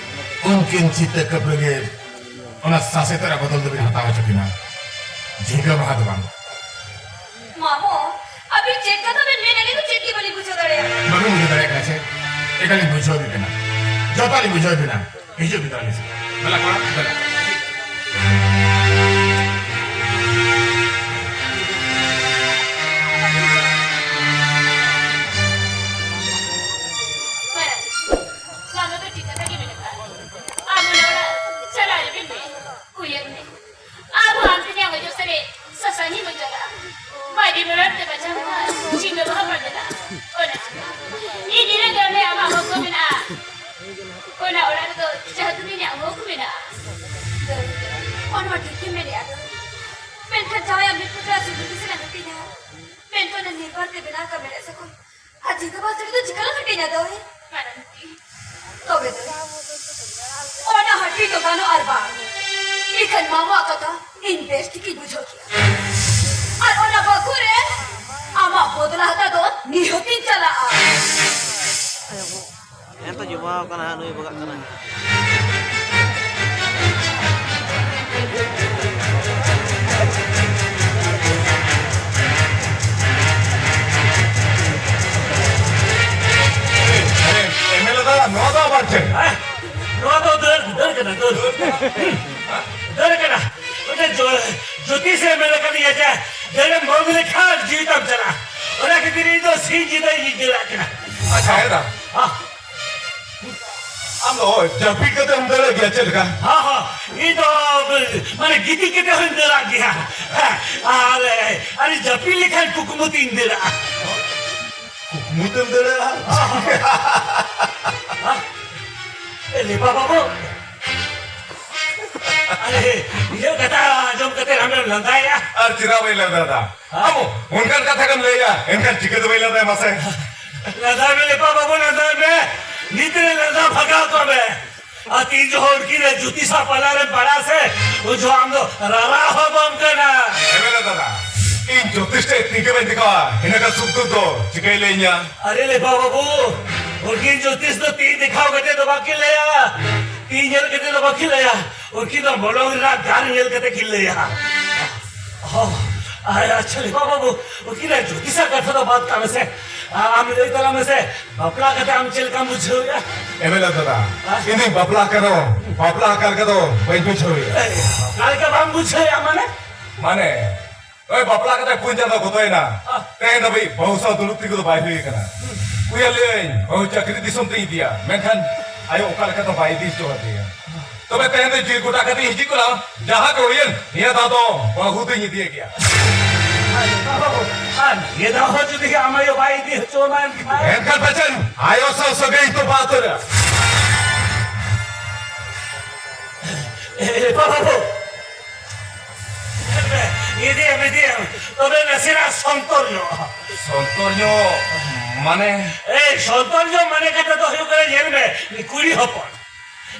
ᱩᱱᱠᱤᱱ ᱪᱤᱛᱟᱹ ᱠᱟᱹᱯᱨᱟᱹ ᱜᱮ ᱚᱱᱟ ᱥᱟᱥᱮᱛ ᱨᱮ ᱵᱚᱫᱚᱞ ᱫᱚᱵᱤᱱ ᱦᱟᱛᱟᱣ ᱦᱚᱪᱚ ᱠᱤᱱᱟ, ᱡᱷᱤᱸᱜᱟᱹ ᱵᱟᱦᱟ ᱫᱚ ᱵᱟᱝ᱾ ᱢᱟᱢᱚ, ᱟᱹᱵᱤᱱ ᱪᱮᱫ ᱠᱟᱛᱷᱟ ᱵᱤᱱ ᱢᱮᱱ, ᱟᱹᱞᱤᱧ ᱫᱚ ᱪᱮᱫ ᱜᱮ ᱵᱟᱹᱞᱤᱧ ᱵᱩᱡᱷᱟᱹᱣ ᱫᱟᱲᱮᱭᱟᱜ ᱠᱟᱱᱟ᱾ ᱵᱟᱹᱵᱤᱱ ᱵᱩᱡᱷᱟᱹᱣ ᱫᱟᱲᱮᱭᱟᱜ ᱠᱟᱱᱟ ᱥᱮ? ᱮᱠᱟᱞᱤᱧ ᱵᱩᱡᱷᱟᱹᱣ ᱟᱹᱵᱤᱱ ᱠᱟᱱᱟ, ᱡᱚᱛᱚᱞᱤᱧ ᱵᱩᱡᱷᱟᱹᱣ ᱟᱹᱵᱤᱱᱟ᱾ ᱦᱤᱡᱩᱜ ᱵᱤᱱ ᱛᱟᱦᱞᱮ᱾ ᱫᱮᱞᱟ ᱠᱚᱲᱟ, ᱫᱮᱞᱟ᱾ ᱢᱟᱨᱟᱝ, ᱢᱟᱢᱟ ᱫᱚ ᱴᱷᱤᱠ ᱠᱟᱛᱷᱟ ᱜᱮ ᱢᱮᱱ ᱠᱟᱜᱼᱟ᱾ ᱟᱢ ᱚᱱᱟ ᱚᱲᱟᱜ ᱪᱟᱞᱟᱣ ᱨᱮᱜᱮ ᱢᱮ᱾ ᱩᱭᱦᱟᱹᱨ ᱢᱮ, ᱟᱵᱚ ᱟᱢ ᱛᱮᱧᱟᱝ ᱚᱡᱚᱜ ᱥᱟᱨᱮᱡ ᱥᱟᱥᱟᱝ ᱦᱤᱢ ᱪᱟᱞᱟᱜᱼᱟ᱾ ᱵᱟᱭᱨᱤ ᱢᱟᱨᱟᱲ ᱛᱮ ᱵᱟᱡᱟᱣ ᱢᱟ, ᱡᱷᱤᱸᱜᱟᱹ ᱵᱟᱦᱟ ᱯᱟᱨᱫᱮᱱᱟ᱾ ᱚᱱᱟ ᱪᱤᱠᱟᱹ ᱤᱧ ᱨᱮᱸᱜᱮᱡ ᱢᱮ ᱟᱢᱟᱜ ᱦᱚᱠ ᱢᱮᱱᱟᱜᱼᱟ᱾ ᱚᱱᱟ ᱚᱲᱟᱜ ᱨᱮᱫᱚ ᱡᱟᱦᱟᱸ ᱛᱤᱱᱟᱹᱜ ᱤᱧᱟᱹᱜ ᱦᱚᱠ ᱢᱮᱱᱟᱜᱼᱟ᱾ ᱫᱟᱹᱭ, ᱚᱱᱟ ᱢᱟ ᱴᱷᱤᱠ ᱜᱮᱢ ᱢᱮᱱᱮᱜᱼᱟ ᱫᱟᱹᱭ᱾ ᱢᱮᱱᱠᱷᱟᱱ ᱡᱟᱶᱟᱭᱟᱜ ᱢᱮᱫ ᱯᱚᱛᱟᱣ ᱥᱤᱸᱫᱩᱨ ᱜᱮᱥᱮ ᱞᱟᱜᱟᱛᱤᱧᱟ᱾ ᱢᱮᱱᱠᱷᱟᱱ ᱚᱱᱟ ᱱᱤᱨᱵᱟᱨ ᱛᱮ ᱵᱮᱱᱟᱣ ᱟᱠᱟᱫ ᱢᱮᱲᱦᱮᱫ ᱥᱟᱠᱚᱢ ᱟᱨ ᱡᱷᱤᱸᱜᱟᱹ ᱵᱟᱦᱟ ᱥᱟᱹᱲᱤ ᱫᱚ ᱪᱤᱠᱟᱹ ᱞᱟᱜᱟᱛᱤᱧᱟ ᱫᱟᱹᱭ? ᱢᱟᱨᱟᱝ ᱵᱤᱴᱤ᱾ ᱛᱚᱵᱮ ᱫᱟᱹᱭ, ᱚᱱᱟ ᱦᱟᱹᱴᱤᱧ ᱫᱚ ᱜᱟᱱᱚᱜ ᱟᱨ ᱵᱟᱝ, ᱤᱠᱷᱟᱹᱱ ᱢᱟᱢᱟᱣᱟᱜ ᱠᱟᱛᱷᱟ ᱤᱧ ᱵᱮᱥ ᱴᱷᱤᱠᱤᱧ ᱵᱩᱡᱷᱟᱹᱣ ᱠᱮᱜᱼᱟ᱾ ᱟᱨ ᱚᱱᱟ ᱵᱟᱹᱦᱩ ᱨᱮ ᱟᱢᱟᱜ ᱵᱚᱫᱞᱟ ᱦᱟᱛᱟᱣ ᱫᱚ ᱱᱤᱦᱟᱹᱛᱤᱧ ᱪᱟᱞᱟᱜᱼᱟ᱾ ᱦᱮᱸ ᱛᱚ, ᱡᱚᱢᱟᱣ ᱠᱟᱱᱟ ᱦᱟᱸᱜ, ᱱᱩᱭ ᱵᱟᱜᱟᱜ ᱠᱟᱱᱟ ᱦᱟᱸᱜ᱾ ᱮᱢᱮᱞᱮ ᱫᱟ, ᱱᱚᱣᱟ ᱫᱚ ᱟᱵᱟᱨ ᱪᱮᱫ? ᱦᱮᱸ? ᱱᱚᱣᱟ ᱫᱚ ᱫᱟᱹᱲ, ᱫᱟᱹᱲ ᱠᱟᱱᱟ, ᱫᱟᱹᱲ᱾ ᱠᱟᱹᱢᱤᱭᱟ ᱡᱮ ᱫᱟᱹᱲᱮᱢ ᱵᱚᱱᱫ ᱞᱮᱠᱷᱟᱱ ᱡᱤᱣᱤ ᱛᱟᱢ ᱪᱟᱞᱟᱜᱼᱟ᱾ ᱚᱱᱟ ᱠᱷᱟᱹᱛᱤᱨ ᱤᱧ ᱫᱚ ᱥᱤᱧ ᱧᱤᱫᱟᱹ ᱤᱧ ᱫᱟᱹᱲᱟᱜ ᱠᱟᱱᱟ᱾ ᱟᱪᱪᱷᱟ, ᱦᱮᱸ ᱫᱟ᱾ ᱦᱟ᱾ ᱟᱢ ᱫᱚ ᱡᱟᱹᱯᱤᱫ ᱠᱟᱛᱮ ᱮᱢ ᱫᱟᱹᱲᱟᱜ ᱜᱮᱭᱟ ᱪᱮᱫ ᱞᱮᱠᱟ? ᱦᱟ, ᱦᱟ᱾ ᱤᱧ ᱫᱚ, ᱢᱟᱱᱮ, ᱜᱤᱛᱤᱡ ᱠᱟᱛᱮ ᱦᱚᱸᱧ ᱫᱟᱹᱲᱟᱜ ᱜᱮᱭᱟ᱾ ᱦᱮᱸ, ᱟᱨ, ᱟᱨ ᱡᱟᱹᱯᱤᱫ ᱞᱮᱠᱷᱟᱱ ᱠᱩᱠᱢᱩ ᱛᱤᱧ ᱫᱟᱹᱲᱟᱜᱼᱟ᱾ ᱠᱩᱠᱢᱩ ᱛᱮᱢ ᱫᱟᱹᱲᱟᱜᱼᱟ? ᱮ, ᱞᱮᱯᱟ ᱵᱟᱹᱵᱩ, ᱟᱨᱮ, ᱤᱧᱟᱹᱜ ᱠᱟᱛᱷᱟ ᱟᱸᱡᱚᱢ ᱠᱟᱛᱮ ᱟᱢᱮᱢ ᱞᱟᱸᱫᱟᱭᱮᱜᱼᱟ? ᱟᱨ ᱪᱮᱫᱟᱜ ᱵᱟᱹᱧ ᱞᱟᱸᱫᱟᱭᱮᱫᱟ? ᱟᱢ ᱚᱱᱠᱟᱱ ᱠᱟᱛᱷᱟ ᱜᱮᱢ ᱞᱟᱹᱭᱟ, ᱮᱱᱠᱷᱟᱱ ᱪᱤᱠᱟᱹᱛᱮ ᱵᱟᱹᱧ ᱞᱟᱸᱫᱟᱭᱟ ᱢᱟᱥᱮ? ᱞᱟᱸᱫᱟᱭ ᱢᱮ ᱞᱮᱯᱟ ᱵᱟᱹᱵᱩ, ᱞᱟᱸᱫᱟᱭ ᱢᱮ᱾ ᱱᱤᱛ ᱨᱮ ᱞᱟᱸᱫᱟ ᱵᱷᱟᱜᱟᱣ ᱠᱚᱜ ᱢᱮ᱾ ᱟᱨ ᱛᱤᱱ ᱡᱚᱦᱚᱜ ᱩᱱᱠᱤᱱ ᱨᱮ ᱡᱳᱛᱤᱥᱟ ᱯᱟᱞᱟ ᱨᱮᱢ ᱯᱟᱲᱟᱜᱼᱟ ᱥᱮ, ᱩᱱ ᱡᱚᱦᱚᱜ ᱟᱢ ᱫᱚ ᱨᱟᱨᱟ ᱦᱚᱸ ᱵᱟᱢ ᱠᱟᱱᱟ᱾ ᱮᱢᱮᱞᱮ ᱫᱟᱫᱟ, ᱤᱧ ᱡᱳᱛᱤᱥ ᱴᱷᱮᱡ ᱛᱤ ᱜᱮ ᱵᱟᱹᱧ ᱫᱮᱠᱷᱟᱣᱟ, ᱤᱱᱟᱹ ᱠᱷᱟᱱ ᱥᱩᱠ ᱫᱩᱠ ᱫᱚ ᱪᱤᱠᱟᱹᱭ ᱞᱟᱹᱭᱟᱹᱧᱟ? ᱟᱨᱮ ᱞᱮᱯᱟ ᱵᱟᱹᱵᱩ, ᱩᱱᱠᱤᱱ ᱡᱳᱛᱤᱥ ᱫᱚ ᱛᱤ ᱫᱮᱠᱷᱟᱣ ᱠᱟᱛᱮ ᱫᱚ ᱵᱟᱹᱠᱤᱱ ᱞᱟᱹᱭᱟ, ᱛᱤ ᱧᱮᱞ ᱠᱟᱛᱮ ᱫᱚ ᱵᱟᱹᱠᱤᱱ ᱞᱟᱹᱭᱟ, ᱩᱱᱠᱤᱱ ᱫᱚ ᱢᱚᱞᱚᱝ ᱨᱮᱱᱟᱜ ᱜᱟᱨ ᱧᱮᱞ ᱠᱟᱛᱮ ᱠᱤᱱ ᱞᱟᱹᱭᱟ᱾ ᱚ, ᱟᱪᱪᱷᱟ ᱞᱮᱯᱟ ᱵᱟᱹᱵᱩ, ᱩᱱᱠᱤᱱᱟᱜ ᱡᱳᱛᱤᱥᱟᱜ ᱠᱟᱛᱷᱟ ᱫᱚ ᱵᱟᱫ ᱠᱟᱜ ᱢᱮᱥᱮ, ᱟᱢ ᱞᱟᱹᱭ ᱛᱟᱞᱟᱝ ᱢᱮᱥᱮ, ᱵᱟᱯᱞᱟ ᱠᱟᱛᱮ ᱟᱢ ᱪᱮᱫ ᱞᱮᱠᱟᱢ ᱵᱩᱡᱷᱟᱹᱣᱮᱫᱼᱟ? ᱮᱢᱮᱞᱮ ᱫᱟᱫᱟ, ᱦᱮᱸ? ᱤᱧ ᱫᱩᱧ ᱵᱟᱯᱞᱟ ᱟᱠᱟᱱ ᱨᱮᱦᱚᱸ, ᱵᱟᱯᱞᱟ ᱟᱠᱟᱱ ᱞᱮᱠᱟ ᱫᱚ ᱵᱟᱹᱧ ᱵᱩᱡᱷᱟᱹᱣᱮᱫᱼᱟ᱾ ᱮ, ᱵᱟᱯᱞᱟ ᱞᱮᱠᱟ ᱵᱟᱢ ᱵᱩᱡᱷᱟᱹᱣᱮᱫᱼᱟ ᱢᱟᱱᱮ? ᱢᱟᱱᱮ, ᱳᱭ ᱵᱟᱯᱞᱟ ᱠᱟᱛᱮ ᱯᱩᱱ ᱪᱟᱸᱫᱚ ᱜᱚᱛᱚᱭᱮᱱᱟ᱾ ᱦᱮᱸ᱾ ᱛᱮᱦᱮᱧ ᱫᱷᱟᱹᱵᱤᱡ ᱵᱟᱹᱦᱩ ᱥᱟᱶ ᱫᱩᱲᱩᱵ ᱛᱤᱸᱜᱩ ᱫᱚ ᱵᱟᱭ ᱦᱩᱭ ᱟᱠᱟᱱᱟ᱾ ᱦᱩᱭ ᱟᱞᱮᱭᱟᱹᱧ, ᱵᱟᱹᱦᱩ ᱪᱟᱹᱠᱨᱤ ᱫᱤᱥᱚᱢ ᱛᱮᱧ ᱤᱫᱤᱭᱟ, ᱢᱮᱱᱠᱷᱟᱱ ᱟᱭᱳ ᱚᱠᱟ ᱞᱮᱠᱟ ᱫᱚ ᱵᱟᱭ ᱤᱫᱤ ᱦᱚᱪᱚ ᱟᱫᱮᱭᱟ᱾ ᱛᱚᱵᱮ ᱛᱮᱦᱮᱧ ᱫᱚ ᱡᱤᱣᱤ ᱜᱚᱴᱟ ᱠᱟᱛᱮ ᱦᱤᱡᱩᱜ ᱠᱟᱱᱟ, ᱡᱟᱦᱟᱸ ᱜᱮ ᱦᱩᱭᱮᱱ, ᱱᱤᱭᱟᱹ ᱫᱷᱟᱣ ᱫᱚ ᱵᱟᱹᱦᱩ ᱫᱚᱧ ᱤᱫᱤᱭᱮ ᱜᱮᱭᱟ᱾ ᱟᱨ ᱱᱤᱭᱟᱹ ᱫᱷᱟᱣ ᱦᱚᱸ ᱡᱩᱫᱤ ᱟᱢ ᱟᱭᱳ ᱵᱟᱭ ᱤᱫᱤ ᱦᱚᱪᱚ ᱟᱢᱟ ᱮᱱᱠᱷᱟᱱ? ᱮᱱᱠᱷᱟᱱ ᱯᱟᱪᱮᱫ ᱟᱭᱳ ᱥᱟᱶ ᱥᱟᱹᱜᱟᱹᱭ ᱛᱚᱯᱟ ᱩᱛᱟᱹᱨᱟ᱾ ᱮ, ᱵᱟᱹᱵᱩ, ᱤᱫᱤᱭᱮᱢ, ᱤᱫᱤᱭᱮᱢ, ᱛᱚᱵᱮ ᱱᱟᱥᱮᱱᱟᱜ ᱥᱚᱱᱛᱚᱨ ᱧᱚᱜ᱾ ᱥᱚᱱᱛᱚᱨ ᱧᱚᱜ ᱢᱟᱱᱮ? ᱮᱭ, ᱥᱚᱱᱛᱚᱨ ᱧᱚᱜ ᱢᱟᱱᱮ ᱠᱟᱛᱷᱟ ᱫᱚ ᱦᱩᱭᱩᱜ ᱠᱟᱱᱟ, ᱧᱮᱞ ᱢᱮ, ᱠᱩᱲᱤ ᱦᱚᱯᱚᱱ,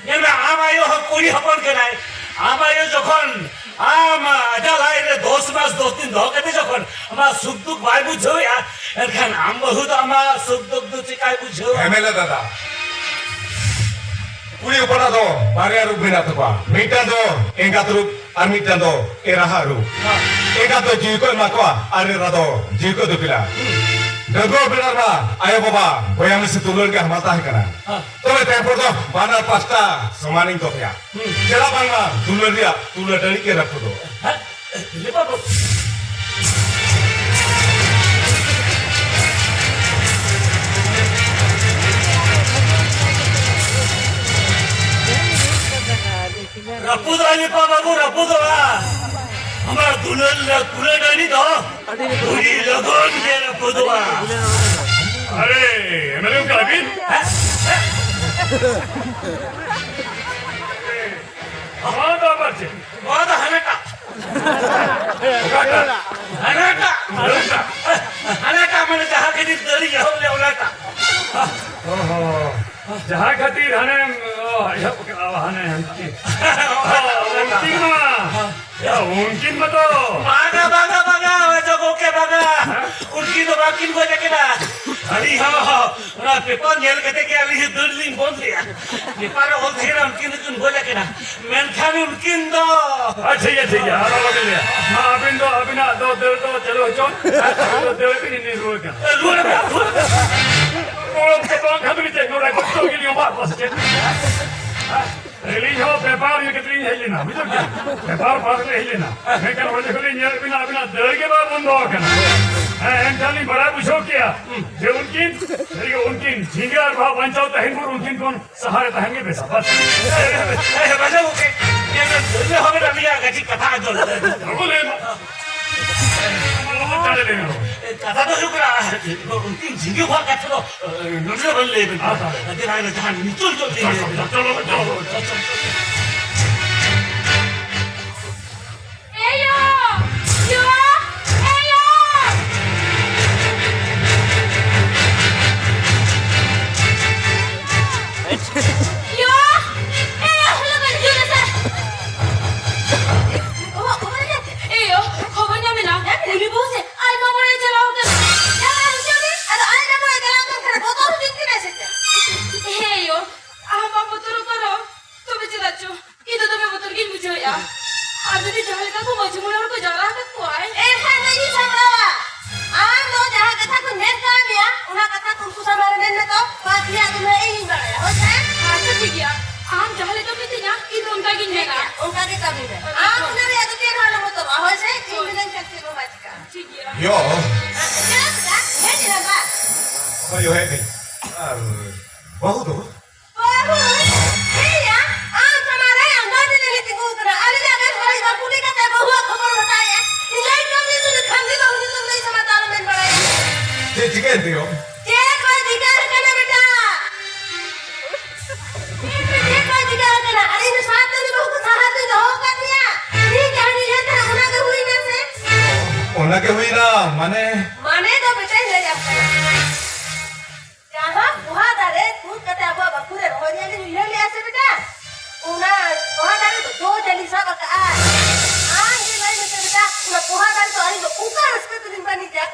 ᱧᱮᱞ ᱢᱮ, ᱟᱢ ᱟᱭᱳ ᱦᱚᱸ ᱠᱩᱲᱤ ᱦᱚᱯᱚᱱ ᱠᱟᱱᱟᱭ᱾ ᱟᱢ ᱟᱭᱳ ᱡᱚᱠᱷᱚᱱ ᱟᱢ ᱟᱡᱟᱜ ᱞᱟᱡ ᱨᱮ ᱫᱚᱥ ᱢᱟᱥ ᱫᱚᱥ ᱫᱤᱱ ᱫᱚᱦᱚ ᱠᱟᱛᱮ ᱡᱚᱠᱷᱚᱱ ᱟᱢᱟᱜ ᱥᱩᱠ ᱫᱩᱠ ᱵᱟᱭ ᱵᱩᱡᱷᱟᱹᱣᱮᱫᱼᱟ, ᱮᱱᱠᱷᱟᱱ ᱟᱢ ᱵᱟᱹᱦᱩ ᱫᱚ ᱟᱢᱟᱜ ᱥᱩᱠ ᱫᱩᱠ ᱫᱚ ᱪᱮᱠᱟᱭ ᱵᱩᱡᱷᱟᱹᱣᱟ? ᱮᱢᱮᱞᱮ ᱫᱟᱫᱟ, ᱠᱩᱲᱤ ᱦᱚᱯᱚᱱᱟᱜ ᱫᱚ ᱵᱟᱨᱭᱟ ᱨᱩᱯ ᱢᱮᱱᱟᱜ ᱛᱟᱠᱚᱣᱟ, ᱢᱤᱫᱴᱟᱝ ᱫᱚ ᱮᱸᱜᱟᱛ ᱨᱩᱯ ᱟᱨ ᱢᱤᱫᱴᱟᱝ ᱫᱚ ᱮᱨᱟᱦᱟᱜ ᱨᱩᱯ᱾ ᱮᱸᱜᱟᱛ ᱫᱚ ᱡᱤᱣᱤ ᱠᱚ ᱮᱢᱟ ᱠᱚᱣᱟ ᱟᱨ ᱮᱨᱟ ᱫᱚ ᱡᱤᱣᱤ ᱠᱚ ᱫᱤᱯᱤᱞᱟ᱾ ᱰᱟᱺᱜᱩᱣᱟᱹ ᱵᱮᱲᱟ ᱨᱮᱢᱟ ᱟᱭᱳ ᱵᱟᱵᱟ ᱵᱚᱭᱦᱟ ᱢᱤᱥᱤ ᱫᱩᱞᱟᱹᱲ ᱜᱮ ᱦᱟᱢᱟᱞ ᱛᱟᱦᱮᱸ ᱠᱟᱱᱟ᱾ ᱦᱮᱸ᱾ ᱛᱚᱵᱮ ᱛᱮᱦᱮᱧ ᱯᱚᱨ ᱫᱚ ᱵᱟᱱᱟᱨ ᱯᱟᱥᱴᱟ ᱥᱚᱢᱟᱱᱤᱧ ᱫᱚᱦᱚᱭᱟ᱾ ᱦᱩᱸ᱾ ᱪᱮᱫᱟᱜ ᱵᱟᱝᱢᱟ ᱫᱩᱞᱟᱹᱲ ᱨᱮᱭᱟᱜ ᱛᱩᱞᱟᱹ ᱰᱟᱹᱲᱤ ᱜᱮ ᱨᱟᱹᱯᱩᱫᱚᱜ᱾ ᱦᱮᱸ? ᱨᱟᱹᱯᱩᱫᱚᱜᱼᱟ ᱞᱮᱯᱟ ᱵᱟᱹᱵᱩ, ᱨᱟᱹᱯᱩᱫᱚᱜᱼᱟ᱾ ᱟᱢᱟᱜ ᱫᱩᱞᱟᱹᱲ ᱨᱮ ᱠᱩᱞᱟᱹ ᱰᱟᱹᱰᱤ ᱫᱚ ᱟᱹᱰᱤ ᱞᱚᱜᱚᱱ ᱜᱮ ᱨᱟᱹᱯᱩᱫᱚᱜᱼᱟ᱾ ᱟᱨᱮ, ᱮᱢᱮᱞᱮ ᱚᱠᱟ ᱵᱤᱱ? ᱱᱚᱣᱟ ᱫᱚ ᱟᱵᱟᱨ ᱪᱮᱫ? ᱱᱚᱣᱟ ᱫᱚ ᱦᱟᱱᱟᱴᱟᱜ᱾ ᱚᱠᱟᱴᱟᱜ? ᱦᱟᱱᱟᱴᱟᱜ᱾ ᱦᱟᱱᱟᱴᱟᱜ᱾ ᱦᱟᱱᱟᱴᱟᱜ ᱢᱟᱱᱮ ᱡᱟᱦᱟᱸ ᱠᱷᱟᱹᱛᱤᱨ ᱫᱟᱹᱲᱤᱧ ᱮᱦᱚᱵ ᱞᱮᱫ ᱚᱱᱟᱴᱟᱜ᱾ ᱚᱦᱚ᱾ ᱡᱟᱦᱟᱸ ᱠᱷᱟᱹᱛᱤᱨ ᱦᱟᱱᱮ, ᱚ, ᱮᱦᱚᱵ ᱠᱟᱜᱼᱟ, ᱦᱟᱱᱮ ᱦᱟᱱᱛᱮ᱾ ᱚ, ᱩᱱᱠᱤᱱ ᱢᱟ᱾ ᱭᱟ, ᱩᱱᱠᱤᱱ ᱢᱟᱛᱚ᱾ ᱵᱟᱝᱟ, ᱵᱟᱝᱟ, ᱵᱟᱝᱟ, ᱚᱡᱚᱜ ᱜᱚᱢᱠᱮ, ᱵᱟᱝᱟ᱾ ᱦᱮᱸ? ᱩᱱᱠᱤᱱ ᱫᱚ ᱵᱟᱹᱠᱤᱱ ᱜᱚᱡ ᱟᱠᱟᱱᱟ᱾ ᱟᱹᱞᱤᱧ ᱦᱚᱸ ᱚᱱᱟ ᱯᱮᱯᱟᱨ ᱧᱮᱞ ᱠᱟᱛᱮ ᱜᱮ ᱟᱹᱞᱤᱧ ᱦᱚᱸ ᱫᱟᱹᱲ ᱞᱤᱧ ᱵᱚᱱᱫ ᱞᱮᱜᱼᱟ᱾ ᱯᱮᱯᱟᱨ ᱨᱮ ᱚᱞ ᱛᱟᱦᱮᱸ ᱠᱟᱱᱟ ᱩᱱᱠᱤᱱ ᱫᱚᱠᱤᱱ ᱜᱚᱡ ᱟᱠᱟᱱᱟ᱾ ᱢᱮᱱᱠᱷᱟᱱ ᱩᱱᱠᱤᱱ ᱫᱚ ᱟᱪᱪᱷᱟ, ᱴᱷᱤᱠ ᱜᱮᱭᱟ, ᱴᱷᱤᱠ ᱜᱮᱭᱟ, ᱟᱨ ᱟᱞᱚᱵᱤᱱ ᱞᱟᱹᱭᱟ᱾ ᱢᱟ, ᱟᱹᱵᱤᱱ ᱫᱚ ᱟᱹᱵᱤᱱᱟᱜ ᱫᱚ ᱫᱟᱹᱲ ᱫᱚ ᱪᱟᱹᱞᱩ ᱦᱚᱪᱚ᱾ ᱟᱹᱵᱤᱱ ᱫᱚ ᱫᱟᱹᱲ ᱵᱤᱱ, ᱤᱧ ᱞᱤᱧ ᱨᱩᱣᱟᱹᱲ ᱠᱟᱱᱟ᱾ ᱨᱩᱣᱟᱹᱲ ᱵᱤᱱ, ᱨᱩᱣᱟᱹᱲ ᱵᱤᱱ᱾ ᱚ, ᱵᱟᱝ ᱠᱷᱟᱱ ᱫᱚ ᱪᱮᱫ ᱱᱚᱰᱮ ᱜᱚᱡ ᱦᱚᱪᱚ ᱜᱮᱞᱤᱧ ᱚᱵᱷᱟᱜ ᱠᱚᱣᱟ ᱥᱮ ᱪᱮᱫ? ᱟᱹᱞᱤᱧ ᱦᱚᱸ ᱯᱮᱯᱟᱨ ᱤᱭᱟᱹ ᱠᱟᱛᱮ ᱞᱤᱧ ᱦᱮᱡ ᱞᱮᱱᱟ, ᱵᱩᱡᱷᱟᱹᱣ ᱠᱮᱫᱟ? ᱯᱮᱯᱟᱨ ᱯᱟᱲᱦᱟᱣ ᱞᱤᱧ ᱦᱮᱡ ᱞᱮᱱᱟ᱾ ᱢᱮᱱᱠᱷᱟᱱ ᱚᱸᱰᱮ ᱠᱷᱚᱱ ᱞᱤᱧ ᱧᱮᱞ ᱵᱤᱱᱟ, ᱟᱹᱵᱤᱱᱟᱜ ᱫᱟᱹᱲ ᱜᱮ ᱵᱟᱭ ᱵᱚᱱᱫᱚ ᱟᱠᱟᱱᱟ᱾ ᱦᱮᱸ, ᱮᱱᱠᱷᱟᱱ ᱞᱤᱧ ᱵᱟᱲᱟᱭ ᱵᱩᱡᱷᱟᱹᱣ ᱠᱮᱜᱼᱟ ᱡᱮ ᱩᱱᱠᱤᱱ, ᱥᱟᱹᱨᱤᱜᱮ ᱩᱱᱠᱤᱱ ᱡᱷᱤᱸᱜᱟᱹ ᱟᱨ ᱵᱟᱦᱟ ᱵᱟᱧᱪᱟᱣ ᱛᱟᱦᱮᱱ ᱵᱷᱳᱨ ᱩᱱᱠᱤᱱ ᱠᱷᱚᱱ ᱥᱟᱦᱟᱨᱮ ᱛᱟᱦᱮᱱ ᱜᱮ ᱵᱮᱥᱟ, ᱵᱟᱥ᱾ ᱮ, ᱵᱟᱡᱟᱣ ᱜᱚᱢᱠᱮ, ᱧᱮᱞ ᱢᱮ, ᱫᱟᱹᱲ ᱦᱚᱸ ᱢᱮᱱᱟᱜ ᱞᱤᱧᱟ, ᱠᱟᱹᱴᱤᱡ ᱠᱟᱛᱷᱟ ᱟᱸᱡᱚᱢ ᱞᱮ᱾ ᱟᱵᱚ ᱞᱟᱹᱭ ᱢᱟ᱾ ᱟᱵᱚ ᱪᱟᱞᱮ ᱞᱟᱹᱭ ᱢᱮ᱾ ᱠᱟᱛᱷᱟ ᱫᱚ ᱦᱩᱭᱩᱜ ᱠᱟᱱᱟ, ᱩᱱᱠᱤᱱ ᱡᱷᱤᱸᱜᱟᱹ ᱵᱟᱦᱟ ᱠᱟᱛᱷᱟ ᱫᱚ, ᱱᱚᱰᱮ ᱫᱚ ᱵᱟᱹᱧ ᱞᱟᱹᱭ ᱟᱵᱮᱱ ᱠᱟᱱᱟ᱾ ᱟᱪᱪᱷᱟ᱾ ᱟᱹᱵᱤᱱ ᱦᱟᱱᱮ ᱡᱟᱦᱟᱸ ᱱᱤᱪᱚᱞ ᱧᱚᱜ ᱞᱤᱧ ᱞᱟᱹᱭ ᱟᱵᱮᱱ ᱠᱟᱱᱟ᱾ ᱪᱚᱞᱚ, ᱪᱚᱞᱚ, ᱪᱚᱞᱚ᱾ ᱮᱭᱳ! ᱭᱳ! ᱮᱭᱳ! ᱭᱳ! ᱮᱭᱳ! ᱞᱚᱜᱚᱱ ᱦᱤᱡᱩᱜ ᱢᱮᱥᱮ᱾ ᱚ, ᱚ, ᱮᱭᱳ! ᱠᱷᱚᱵᱚᱨ ᱧᱟᱢ ᱮᱱᱟ᱾ ᱩᱱᱤ ᱵᱟᱹᱦᱩ ᱥᱮ ᱟᱡ ᱢᱟᱢᱟ ᱚᱲᱟᱜ ᱮ ᱪᱟᱞᱟᱣ ᱟᱠᱟᱱᱟ᱾ ᱪᱟᱞᱟᱣ ᱦᱚᱪᱚ ᱩᱱᱤ? ᱟᱫᱚ ᱟᱡ ᱢᱟᱢᱟ ᱚᱲᱟᱜ ᱮ ᱪᱟᱞᱟᱣ ᱟᱠᱟᱱ ᱠᱷᱟᱱ ᱵᱚᱛᱚᱨ ᱦᱚᱪᱚ ᱠᱤᱱᱟᱭ ᱥᱮ ᱪᱮᱫ? ᱦᱮᱸ ᱭᱳ, ᱟᱢ ᱵᱟᱢ ᱵᱚᱛᱚᱨᱚᱜ ᱠᱟᱱᱟ? ᱛᱚᱵᱮ ᱪᱮᱫᱟᱜ ᱪᱚ? ᱭᱚ᱾ ᱪᱮᱫ ᱞᱮᱠᱟ? ᱦᱮᱡ ᱮᱱᱟ ᱵᱟ? ᱦᱳᱭ, ᱦᱮᱡ ᱮᱱᱟᱹᱧ᱾ ᱟᱨ ᱵᱟᱹᱦᱩ ᱫᱚ? ᱵᱟᱹᱦᱩ? ᱦᱮᱸᱭᱟ, ᱟᱢ ᱥᱟᱢᱟᱝ ᱨᱮ ᱟᱢ ᱫᱚ ᱪᱮᱫ ᱞᱟᱹᱜᱤᱫ ᱛᱤᱸᱜᱩ ᱟᱠᱟᱱᱟ? ᱟᱞᱮ ᱡᱟᱜᱟ ᱠᱷᱚᱱ ᱵᱟᱹᱦᱩ ᱠᱩᱞᱤ ᱠᱟᱛᱮ ᱵᱟᱹᱦᱩᱣᱟᱜ ᱠᱷᱚᱵᱚᱨ ᱦᱟᱛᱟᱣᱮᱫᱼᱟ᱾ ᱤᱧ ᱞᱟᱹᱭ ᱠᱟᱹᱢᱤ ᱥᱩᱫᱷᱩ ᱠᱷᱟᱱ ᱜᱮ ᱵᱟᱹᱦᱩ ᱧᱩᱛᱩᱢ ᱞᱟᱹᱭ ᱥᱟᱢᱟᱝ ᱛᱟᱞᱚᱢ ᱢᱮᱱ ᱵᱟᱲᱟᱭᱟ᱾ ᱪᱮᱫ ᱪᱤᱠᱟᱹᱭᱮᱱ ᱛᱮᱭᱚ? ᱪᱮᱫ ᱵᱟᱭ ᱪᱤᱠᱟᱹ ᱟᱠᱟᱱᱟ ᱵᱮᱴᱟ᱾ ᱪᱮᱫ ᱵᱟᱭ ᱪᱤᱠᱟᱹ ᱟᱠᱟᱱᱟ? ᱟᱨ ᱤᱧ ᱫᱚ ᱥᱟᱦᱟ ᱛᱮ ᱩᱱᱤ ᱵᱟᱹᱦᱩ ᱠᱚ ᱥᱟᱦᱟ ᱛᱮᱧ ᱫᱚᱦᱚ ᱟᱠᱟᱫ ᱢᱮᱭᱟ᱾ ᱤᱧ ᱡᱟᱦᱟᱸᱧ ᱩᱭᱦᱟᱹᱨ ᱛᱟᱦᱮᱸ ᱚᱱᱟ ᱜᱮ ᱦᱩᱭ ᱮᱱᱟ ᱥᱮ? ᱚᱱᱟ ᱜᱮ ᱦᱩᱭᱱᱟ, ᱢᱟᱱᱮ? ᱢᱟᱱᱮ ᱫᱚ ᱵᱮᱴᱟᱧ ᱞᱟᱹᱭᱟᱢ ᱠᱟᱱᱟ᱾ ᱡᱟᱦᱟᱸ ᱯᱚᱦᱟ ᱫᱟᱨᱮ ᱛᱩᱫ ᱠᱟᱛᱮ ᱟᱵᱚᱣᱟᱜ ᱵᱟᱠᱷᱩᱞ ᱨᱮ ᱨᱚᱦᱚᱭ ᱨᱮᱭᱟᱜ ᱞᱤᱧ ᱩᱭᱦᱟᱹᱨ ᱞᱮᱜᱼᱟ ᱥᱮ ᱵᱮᱴᱟ, ᱚᱱᱟ ᱯᱚᱦᱟ ᱫᱟᱨᱮ ᱫᱚ ᱡᱚ ᱡᱟᱹᱞᱤ ᱥᱟᱵ ᱟᱠᱟᱜᱼᱟ᱾ ᱟᱢ ᱜᱮ ᱞᱟᱹᱭ ᱢᱮᱥᱮ ᱵᱮᱴᱟ, ᱚᱱᱟ ᱯᱚᱦᱟ ᱫᱟᱨᱮ ᱫᱚ ᱟᱹᱞᱤᱧ ᱫᱚ ᱚᱠᱟ ᱨᱟᱹᱥᱠᱟᱹ ᱛᱮᱞᱤᱧ ᱵᱟᱹᱱᱤᱡᱟ?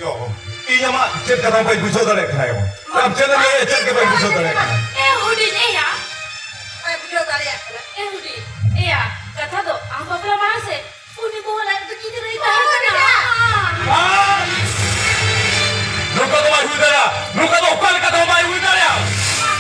ᱭᱚ, ᱤᱧ ᱟᱢᱟᱜ ᱪᱮᱫ ᱠᱟᱛᱷᱟ ᱵᱟᱹᱧ ᱵᱩᱡᱷᱟᱹᱣ ᱫᱟᱲᱮᱭᱟᱜ ᱠᱟᱱᱟ ᱭᱚ᱾ ᱟᱢ ᱪᱮᱫ ᱮᱢ ᱞᱟᱹᱭᱮᱫ, ᱪᱮᱫ ᱜᱮ ᱵᱟᱹᱧ ᱵᱩᱡᱷᱟᱹᱣ ᱫᱟᱲᱮᱭᱟᱜ ᱠᱟᱱᱟ᱾ ᱮ ᱦᱩᱰᱤᱧ ᱮᱭᱟ, ᱵᱟᱭ ᱵᱩᱡᱷᱟᱹᱣ ᱫᱟᱲᱮᱭᱟᱜ ᱠᱟᱱᱟ᱾ ᱮ ᱦᱩᱰᱤᱧ ᱮᱭᱟ, ᱠᱟᱛᱷᱟ ᱫᱚ ᱟᱢ ᱵᱟᱯᱞᱟ ᱢᱟᱲᱟᱝ ᱥᱮ ᱩᱱᱤ ᱵᱟᱹᱦᱩ ᱞᱟᱡ ᱨᱮᱫᱚ ᱜᱤᱫᱽᱨᱟᱹᱭ ᱛᱟᱦᱮᱸ ᱠᱟᱱᱟ᱾ ᱵᱟᱝ! ᱱᱚᱝᱠᱟ ᱫᱚ ᱵᱟᱭ ᱦᱩᱭ ᱫᱟᱲᱮᱭᱟᱜᱼᱟ᱾ ᱱᱚᱝᱠᱟ ᱫᱚ ᱚᱠᱟ ᱞᱮᱠᱟ ᱛᱮᱦᱚᱸ ᱵᱟᱭ ᱦᱩᱭ ᱫᱟᱲᱮᱭᱟᱜᱼᱟ᱾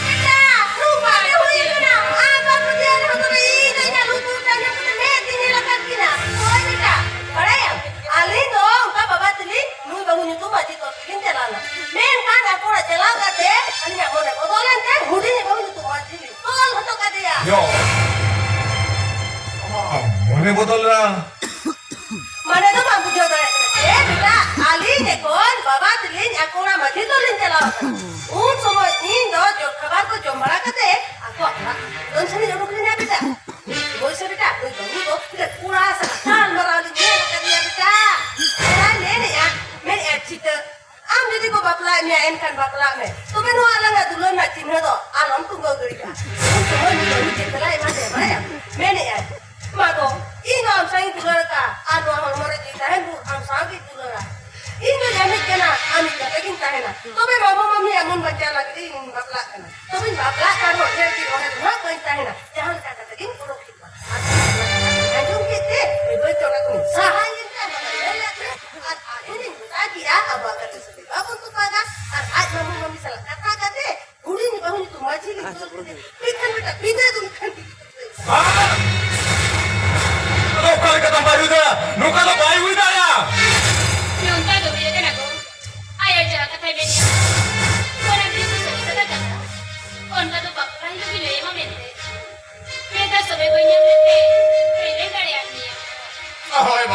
ᱵᱮᱴᱟ, ᱱᱚᱝᱠᱟ ᱜᱮ ᱦᱩᱭ ᱠᱟᱱᱟ᱾ ᱟᱢ ᱵᱟᱢ ᱯᱟᱹᱛᱭᱟᱹᱣ ᱨᱮᱦᱚᱸ ᱛᱚᱵᱮ ᱤᱧ ᱫᱚ ᱤᱧᱟᱹᱜ ᱞᱩᱛᱩᱨ ᱛᱮ ᱟᱸᱡᱚᱢ ᱠᱟᱛᱮ ᱢᱮᱫ ᱛᱤᱧ ᱧᱮᱞ ᱟᱠᱟᱫ ᱠᱤᱱᱟ᱾ ᱦᱳᱭ ᱵᱮᱴᱟ, ᱵᱟᱲᱟᱭᱟᱢ, ᱟᱹᱞᱤᱧ ᱫᱚ ᱚᱱᱠᱟ ᱵᱟᱵᱟ ᱛᱟᱹᱞᱤᱧ ᱱᱩᱭ ᱵᱟᱹᱦᱩ ᱧᱩᱛᱩᱢ ᱢᱟᱹᱡᱷᱤ ᱛᱚᱞ ᱛᱮᱞᱤᱧ ᱪᱟᱞᱟᱣ ᱞᱮᱱᱟ᱾ ᱢᱮᱱᱠᱷᱟᱱ ᱟᱠᱚ ᱚᱲᱟᱜ ᱪᱟᱞᱟᱣ ᱠᱟᱛᱮ ᱟᱹᱞᱤᱧᱟᱜ ᱢᱚᱱᱮ ᱵᱚᱫᱚᱞ ᱮᱱ ᱛᱮ ᱦᱩᱰᱤᱧ ᱵᱟᱹᱦᱩ ᱧᱩᱛᱩᱢ ᱢᱟᱹᱡᱷᱤ ᱞᱤᱧ ᱛᱚᱞ ᱦᱚᱴᱚ ᱠᱟᱫᱮᱭᱟ᱾ ᱭᱚ, ᱟᱢᱟᱜ ᱢᱚᱱᱮ ᱵᱚᱫᱚᱞ ᱮᱱᱟ? ᱢᱟᱱᱮ ᱫᱚ ᱵᱟᱢ ᱵᱩᱡᱷᱟᱹᱣ ᱫᱟᱲᱮᱭᱟᱜ ᱠᱟᱱᱟ᱾ ᱮ ᱵᱮᱴᱟ, ᱟᱹᱞᱤᱧ ᱡᱚᱠᱷᱚᱱ ᱵᱟᱵᱟ ᱛᱟᱹᱞᱤᱧ ᱟᱠᱚ ᱚᱲᱟᱜ ᱢᱟᱹᱡᱷᱤ ᱛᱚᱞ ᱞᱤᱧ ᱪᱟᱞᱟᱣ ᱟᱠᱟᱱᱟ, ᱩᱱ ᱥᱚᱢᱚᱭ ᱤᱧ ᱫᱚ ᱡᱚᱢ ᱠᱷᱟᱵᱟᱨ ᱠᱚ ᱡᱚᱢ ᱵᱟᱲᱟ ᱠᱟᱛᱮ ᱟᱠᱚᱣᱟᱜ ᱚᱲᱟᱜ ᱫᱚᱱ ᱥᱮᱱᱤᱧ ᱩᱰᱩᱠ ᱞᱮᱱᱟ ᱵᱮᱴᱟ᱾ ᱦᱳᱭ ᱥᱮ ᱵᱮᱴᱟ, ᱱᱩᱭ ᱵᱟᱹᱦᱩ ᱫᱚ ᱛᱤᱱᱟᱹᱜ ᱠᱚᱲᱟ ᱥᱟᱞᱟᱜ ᱜᱟᱞᱢᱟᱨᱟᱣ ᱞᱤᱧ ᱧᱮᱞ ᱟᱠᱟᱫᱮᱭᱟ ᱵᱮᱴᱟ᱾ ᱚᱱᱟᱧ ᱢᱮᱱᱮᱫᱼᱟ, ᱢᱮᱱᱮᱫᱼᱟ ᱪᱤᱛᱟᱹ, ᱟᱢ ᱡᱩᱫᱤ ᱠᱚ ᱵᱟᱯᱞᱟᱭᱮᱫ ᱢᱮᱭᱟ, ᱮᱱᱠᱷᱟᱱ ᱵᱟᱯᱞᱟᱜ ᱢᱮ᱾ ᱛᱚᱵᱮ ᱱᱚᱣᱟ ᱟᱞᱟᱝᱟᱜ ᱫᱩᱞᱟᱹᱲ ᱨᱮᱱᱟᱜ ᱪᱤᱱᱦᱟᱹ ᱫᱚ ᱟᱞᱚᱢ ᱴᱩᱸᱜᱟᱹᱣ ᱜᱤᱰᱤ ᱠᱟᱜᱼᱟ᱾ ᱩᱱ ᱥᱚᱢᱚᱭ ᱱᱩᱭ ᱵᱟᱹᱦᱩ ᱪᱮᱫ ᱛᱮᱞᱟᱭ ᱮᱢᱟ ᱫᱮᱭᱟ ᱵᱟᱲᱟᱭᱟᱢ? ᱢᱮᱱᱮᱫᱼᱟᱭ, ᱢᱟ ᱜᱚ, ᱤᱧ ᱫᱚ ᱟᱢ ᱥᱟᱶ ᱤᱧ ᱫᱩᱞᱟᱹᱲ ᱟᱠᱟᱫᱼᱟ, ᱟᱨ ᱱᱚᱣᱟ ᱦᱚᱲᱢᱚ ᱨᱮ ᱡᱤᱣᱤ ᱛᱟᱦᱮᱱ ᱵᱷᱳᱨ ᱟᱢ ᱥᱟᱶ ᱜᱤᱧ ᱫᱩᱞᱟᱹᱲᱟ᱾ ᱤᱧ ᱫᱚ ᱡᱟᱹᱢᱤᱡ ᱠᱟᱱᱟ, ᱟᱢᱤᱡ ᱠᱟᱛᱮ ᱜᱤᱧ ᱛᱟᱦᱮᱱᱟ᱾ ᱛᱚᱵᱮ ᱢᱟᱢᱚ ᱢᱟᱹᱢᱤᱭᱟᱜ ᱢᱚᱱ ᱵᱟᱧᱪᱟᱣ ᱞᱟᱹᱜᱤᱫ ᱤᱧ ᱵᱟᱯᱞᱟᱜ ᱠᱟᱱᱟ᱾ ᱛᱚᱵᱮᱧ ᱵᱟᱯᱞᱟᱜ ᱠᱟᱱ ᱨᱮᱦᱚᱸ ᱰᱷᱮᱨ ᱫᱤᱱ ᱚᱸᱰᱮ ᱫᱚ ᱱᱟᱦᱟᱜ ᱵᱟᱹᱧ ᱛᱟᱦᱮᱱᱟ᱾ ᱡᱟᱦᱟᱸ ᱞᱮᱠᱟ ᱠᱟᱛᱮ ᱜᱤᱧ ᱩᱰᱩᱠ ᱠᱮᱫ ᱠᱚᱣᱟ᱾ ᱟᱨ ᱟᱸᱡᱚᱢ ᱠᱮᱫ ᱛᱮ ᱩᱱᱤ ᱵᱟᱹᱭ ᱛᱚᱨᱟ ᱠᱷᱚᱱᱤᱧ ᱥᱟᱦᱟᱭᱮᱱ ᱛᱮ ᱟᱢᱟᱜ ᱧᱮᱞ ᱞᱮᱫ ᱢᱮ᱾ ᱟᱨ ᱟᱹᱞᱤᱧ ᱞᱤᱧ ᱜᱚᱴᱟ ᱠᱮᱜᱼᱟ ᱟᱵᱚᱣᱟᱜ ᱜᱟᱛᱮ ᱥᱟᱹᱜᱟᱹᱭ ᱵᱟᱵᱚᱱ ᱛᱚᱯᱟᱜᱟ᱾ ᱟᱨ ᱟᱡ ᱢᱟᱢᱚ ᱢᱟᱹᱢᱤ ᱥᱟᱞᱟᱜ ᱠᱟᱛᱷᱟ ᱠᱟᱛᱮ ᱦᱩᱰᱤᱧ ᱵᱟᱹᱦᱩ ᱧᱩᱛᱩᱢ ᱢᱟᱹᱡᱷᱤ ᱞᱤᱧ ᱛᱚᱞ ᱠᱮᱫᱮ᱾ ᱢᱮᱱᱠᱷᱟᱱ ᱵᱮᱴᱟ ᱵᱤᱫᱟᱹ ᱫᱚ ᱢᱮᱱᱠᱷᱟᱱ ᱵᱤᱫᱟᱹ ᱫᱚ ᱵᱟᱝ! ᱱᱚᱝᱠᱟ ᱞᱮᱠᱟ ᱫᱚ ᱵᱟᱭ ᱦᱩᱭ ᱫᱟᱲᱮᱭᱟᱜᱼᱟ᱾ ᱱᱚᱝᱠᱟ ᱫᱚ ᱵᱟᱭ